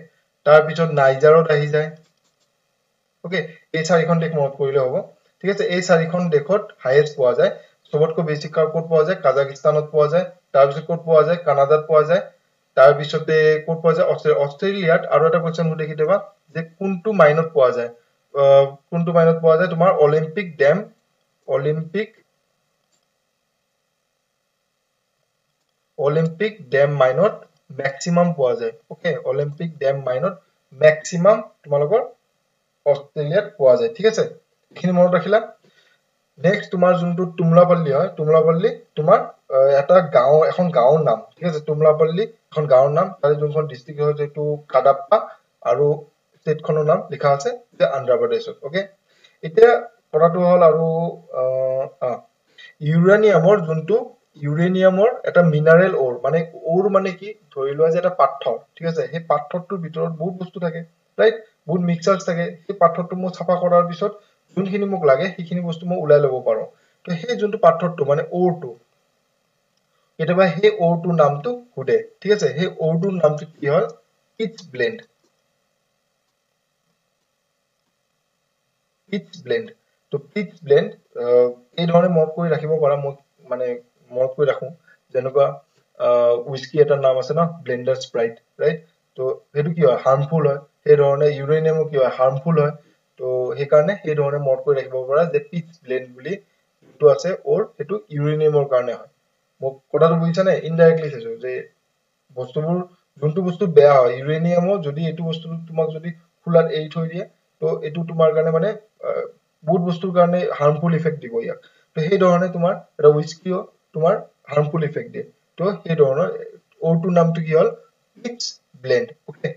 তাৰপিছত নাইজাৰত আহি যায়। অ'কে, এই চাৰিখন দেশ মনত কৰিলে হ'ব। ঠিক আছে, এই চাৰিখন দেশত হাইয়েষ্ট পোৱা যায়। চবতকৈ বেছি ক'ত পোৱা যায়? কাজাকিস্তানত পোৱা যায়। তাৰপিছত ক'ত পোৱা যায়? কানাডাত পোৱা যায়। তাৰপিছতে ক'ত পোৱা যায়? অষ্ট্ৰেলিয়াত। আৰু এটা কুৱেশ্যন সোধে কেতিয়াবা যে কোনটো মাইনত পোৱা যায়? কোনটো মাইনত পোৱা যায়? তোমাৰ অলিম্পিক ডেম, অলিম্পিক ডেম মাইনত মেক্সিমাম পোৱা যায়। অ'কে, অলিম্পিক ডেম মাইনত মেক্সিমাম তোমালোকৰ অষ্ট্ৰেলিয়াত পোৱা যায়। ঠিক আছে, এইখিনি মনত ৰাখিলা। নেক্সট তোমাৰ যোনটো তুমলাপল্লী হয়, তুমলাপল্লী তোমাৰ এটা গাঁও, এখন গাঁৱৰ নাম। ঠিক আছে, তুমলাপল্লী এখন গাঁৱৰ নাম। তাৰে যোনখন ডিষ্ট্ৰিক্ট হয় সেইটো কাডাপ্পা, আৰু ষ্টেটখনৰ নাম লিখা আছে যে অন্ধ্ৰপ্ৰদেশত। অ'কে, এতিয়া কথাটো হ'ল আৰু ইউৰেনিয়ামৰ যোনটো ইউৰেনিয়ামৰ এটা মিনাৰেল অ'ৰ, মানে অ'ৰ মানে কি, ধৰি লোৱা যে এটা পাথৰ, ঠিক আছে, সেই পাথৰটোৰ ভিতৰত বহুত বস্তু থাকে, ৰাইট, বহুত মিক্সাৰ্ছ থাকে। সেই পাথৰটো মই চাফা কৰাৰ পিছত যোনখিনি মোক লাগে সেইখিনি বস্তু মই ওলাই ল'ব পাৰোঁ। তো সেই যোনটো পাথৰটো মানে অ'ৰটো, কেতিয়াবা সেই অ'ৰটোৰ নামটো সোধে। ঠিক আছে, সেই অ'ৰটোৰ নামটো কি হ'ল? Pitch blende. Pitch blend. তো পিচ ব্লেণ্ড এই ধৰণে মনত কৰি ৰাখিব পাৰা। মই মানে মনত কৰি ৰাখোঁ, যেনেকুৱা উইস্কি এটাৰ নাম আছে ন, ব্লেণ্ডাৰ স্প্ৰাইট, ৰাইট। তো সেইটো কি হয়? হাৰ্মফুল হয়। সেই ধৰণে ইউৰেনিয়ামো কি হয়? হাৰ্মফুল হয়। তো সেইকাৰণে সেই ধৰণে মনত কৰি ৰাখিব পাৰা যে পিচ ব্লেণ্ড বুলি যোনটো আছে অ'ৰ, সেইটো ইউৰেনিয়ামৰ কাৰণে হয়। মোক কথাটো বুজিছা নে? ইনডাইৰেক্টলি চাইছো যে বস্তুবোৰ যোনটো বস্তু বেয়া হয়, ইউৰেনিয়ামো যদি এইটো বস্তু তোমাক যদি খোলাত এৰি থৈ দিয়ে, তো এইটো তোমাৰ কাৰণে মানে বহুত বস্তুৰ কাৰণে হাৰ্মফুল ইফেক্ট দিব ইয়াক। তো সেই ধৰণে তোমাৰ এটা উইস্কিও তোমাৰ হাৰ্মফুল ইফেক্ট দিয়ে। তো সেই ধৰণৰ অ'ৰটোৰ নামটো কি হ'ল? Pitch blende. Okay,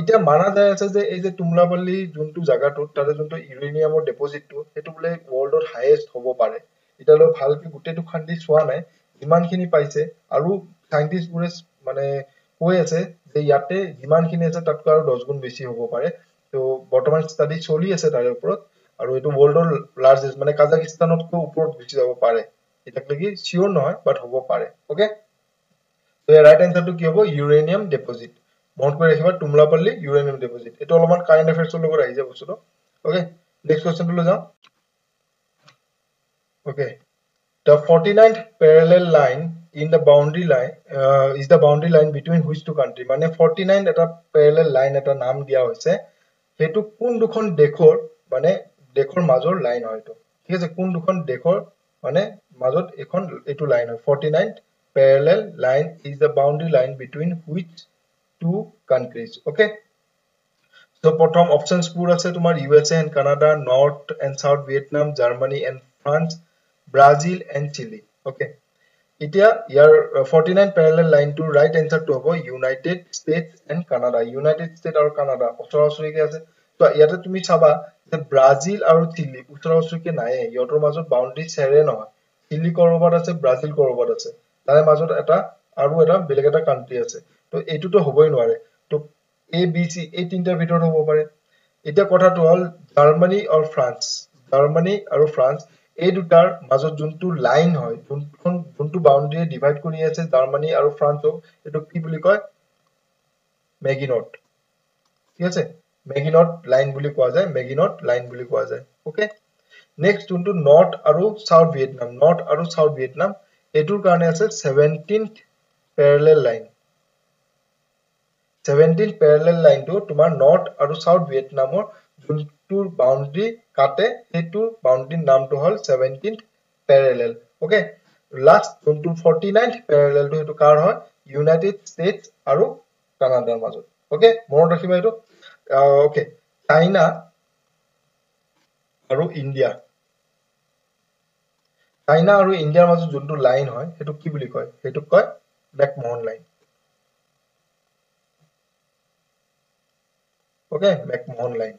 এতিয়া মানা যায় আছে যে এই যে তুমলাপল্লী যোনটো জাগাটোত তাতে যোনটো ইউৰেনিয়ামৰ ডেপজিটটো, সেইটো বোলে ৱৰ্ল্ডত হাইয়েষ্ট হ'ব পাৰে। এতিয়ালৈ ভালকে গোটেইটো খান্দি চোৱা নাই, যিমানখিনি পাইছে আৰু চাইণ্টিষ্টবোৰে মানে কৈ আছে যে ইয়াতে যিমানখিনি আছে তাতকৈ আৰু 10 গুণ বেছি হ'ব পাৰে। তো বৰ্তমান ষ্টাডি চলি আছে তাৰে ওপৰত, আৰু এইটো ৱৰ্ল্ডৰ লাৰ্জেষ্ট, মানে কাজাকিস্তানতকৈ ওপৰত গুচি যাব পাৰে। এতিয়ালৈকে চিয়'ৰ নহয়, বাট হ'ব পাৰে। অ'কে, তো ইয়াৰ ৰাইট এনচাৰটো কি হ'ব? Uranium deposit. মনত কৰি ৰাখিবা, তুমলাপল্লী ইউৰেনিয়াম ডেপজিট। এইটো অলপমান কাৰেণ্ট এফেয়াৰ্ছৰ লগত আহি যায় বস্তুটো। অ'কে, নেক্সট কুৱেশ্যনটোলৈ যাওঁ। Okay, the 49th parallel line in the boundary line is the boundary line between which two country? মানে 49 এটা parallel line এটা নাম দিয়া হৈছে, সেইটো কোন দুখন দেশৰ মানে দেশৰ মাজৰ লাইন হয় এইটো। ঠিক আছে, কোন দুখন দেশৰ মানে মাজত এইখন এইটো লাইন হয়। 49th parallel line is the boundary line between which two countries? Okay, so প্ৰথম অপশ্যনছ বোৰ আছে তোমাৰ USA and Canada, North and South Vietnam, Germany and France, Brazil and Chile. Okay, এতিয়া ইয়াৰ 49 parallel লাইনটোৰ ৰাইট এনচাৰটো হ'ব United States and Canada. United State আৰু Canada ওচৰা ওচৰিকে আছে। তো ইয়াতে তুমি চাবা যে ব্ৰাজিল আৰু চিলি ওচৰা ওচৰিকে নায়ে, সিহঁতৰ মাজত বাউণ্ডাৰী শ্বেয়াৰে নহয়। চিলি কৰবাত আছে, ব্ৰাজিল কৰবাত আছে, তাৰে মাজত এটা আৰু এটা বেলেগ এটা কাণ্ট্ৰি আছে। তো এইটোতো হ'বই নোৱাৰে। তো এ বি চি এই তিনিটাৰ ভিতৰত হ'ব পাৰে। এতিয়া কথাটো হ'ল জাৰ্মানী আৰু ফ্ৰান্স, জাৰ্মানী আৰু ফ্ৰান্স এই দুটাৰ মাজত যোনটো লাইন হয়, যোনখন যোনটো বাউণ্ডাৰীয়ে ডিভাইড কৰি আছে জাৰ্মানী আৰু ফ্ৰান্সক, এইটো কি বুলি কয়? মেগিনট। ঠিক আছে, মেগিনট লাইন বুলি কোৱা যায়, মেগিনট লাইন বুলি কোৱা যায়। অ'কে, নেক্সট যোনটো নৰ্থ আৰু চাউথ ভিয়েটনাম, নৰ্থ আৰু চাউথ ভিয়েটনাম এইটোৰ কাৰণে আছে 17th parallel line. 17th parallel লাইনটো তোমাৰ নৰ্থ আৰু চাউথ ভিয়েটনামৰ যোনটোৰ বাউণ্ডাৰী কাটে, সেইটোৰ বাউণ্ডাৰীৰ নামটো হ'ল 17th parallel. Okay, last যোনটো 49th পেৰেলেলটো সেইটো কাৰ হয়? ইউনাইটেড ষ্টেটছ আৰু কানাডাৰ মাজত। অ'কে, মনত ৰাখিবা এইটো। অ'কে, চাইনা আৰু ইণ্ডিয়া, চাইনা আৰু ইণ্ডিয়াৰ মাজত যোনটো লাইন হয় সেইটো কি বুলি কয়? সেইটোক কয় McMahon line. Okay, McMahon line,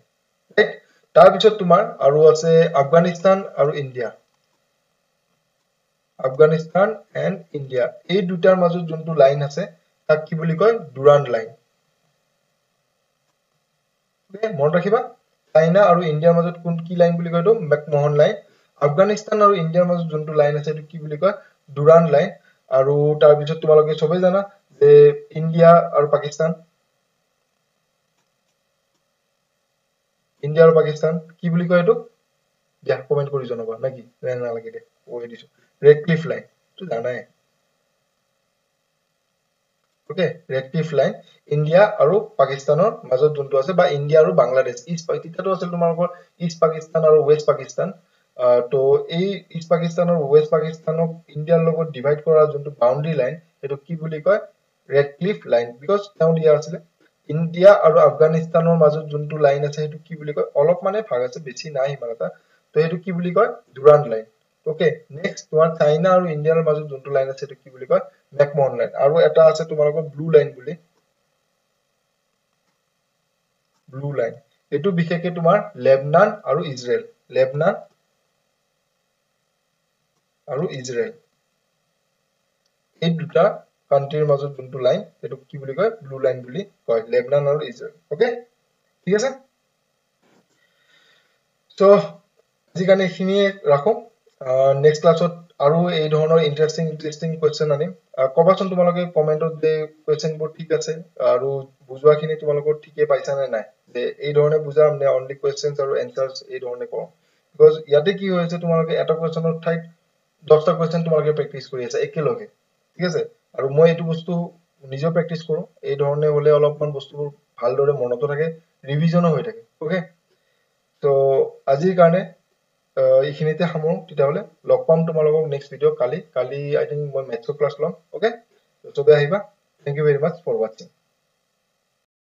right. তাৰপিছত তোমাৰ আৰু আছে আফগানিস্তান আৰু ইণ্ডিয়া। আফগানিস্তান এণ্ড ইণ্ডিয়া, এই দুটাৰ মাজত যোনটো লাইন আছে তাক কি বুলি কয়? Durand line. মনত ৰাখিবা, চাইনা আৰু ইণ্ডিয়াৰ মাজত কোন কি লাইন বুলি কয়? এইটো মেকমোহন লাইন। আফগানিস্তান আৰু ইণ্ডিয়াৰ মাজত যোনটো লাইন আছে এইটো কি বুলি কয়? Durand line. আৰু তাৰপিছত তোমালোকে চবেই জানা যে ইণ্ডিয়া আৰু পাকিস্তান, ইণ্ডিয়া আৰু পাকিস্তান কি বুলি কয় এইটো? দিয়া কমেণ্ট কৰি জনাবা নেকি? নালাগে দিয়া, কৈ দিছো, ৰেডক্লিফ লাইন, এইটো জানাই। অ'কে, ৰেডক্লিফ লাইন ইণ্ডিয়া আৰু পাকিস্তানৰ মাজত যোনটো আছে, বা ইণ্ডিয়া আৰু বাংলাদেশ, ইষ্ট, তেতিয়াতো আছিল তোমালোকৰ ইষ্ট পাকিস্তান আৰু ৱেষ্ট পাকিস্তান। তো এই ইষ্ট পাকিস্তান আৰু ৱেষ্ট পাকিস্তানক ইণ্ডিয়াৰ লগত ডিভাইড কৰা যোনটো বাউণ্ডেৰী লাইন, সেইটো কি বুলি কয়? ৰেডক্লিফ লাইন, because তেওঁ দিয়া আছিলে। ইণ্ডিয়া আৰু আফগানিস্তানৰ মাজত যোনটো লাইন আছে সেইটো কি বুলি কয়? অলপ মানে ভাগ আছে, বেছি নাই সিমান এটা, তো সেইটো কি বুলি কয়? Durand line. অ'কে, নেক্সট তোমাৰ চাইনা আৰু ইণ্ডিয়াৰ মাজত যোনটো লাইন আছে সেইটো কি বুলি কয়? McMahon line. আৰু এটা আছে তোমালোকৰ ব্লু লাইন বুলি, ব্লু লাইন, এইটো বিশেষকে তোমাৰ লেবনান আৰু ইজৰাইল, লেবনান আৰু ইজৰাইল, এই দুটা কাণ্ট্ৰিৰ মাজত যোনটো লাইন সেইটো কি বুলি কয়? ব্লু লাইন বুলি কয়, লেবনান আৰু ইজৰাইল। অ'কে, ঠিক আছে। চ' আজিৰ কাৰণে এইখিনিয়ে ৰাখোঁ। নেক্সট ক্লাছত আৰু এই ধৰণৰ ইণ্টাৰেষ্টিং ইণ্টাৰেষ্টিং কুৱেশ্যন আনিম। ক'বাচোন তোমালোকে কমেণ্টত যে কুৱেশ্যনবোৰ ঠিক আছে আৰু বুজোৱাখিনি তোমালোকৰ ঠিকে পাইছা নে নাই, যে এই ধৰণে বুজাম নে অনলি কুৱেশ্যনছ আৰু এনচাৰ্ছ এই ধৰণে কৰোঁ। Because ইয়াতে কি হৈ আছে, তোমালোকে এটা কুৱেশ্যনৰ ঠাইত 10টা কুৱেশ্যন তোমালোকে প্ৰেক্টিচ কৰি আছা একেলগে, ঠিক আছে। আৰু মই এইটো বস্তু নিজেও প্ৰেক্টিচ কৰোঁ, এই ধৰণে হ'লে অলপমান বস্তুবোৰ ভালদৰে মনতো থাকে, ৰিভিজনো হৈ থাকে। অ'কে, ত' আজিৰ কাৰণে এইখিনিতে সামৰোঁ। তেতিয়াহ'লে লগ পাম তোমালোকক নেক্সট ভিডিঅ' কালি। কালি আই থিংক মই মেথছৰ ক্লাছ ল'ম। অ'কে, চবে আহিবা। Thank you very much for ৱাচিং।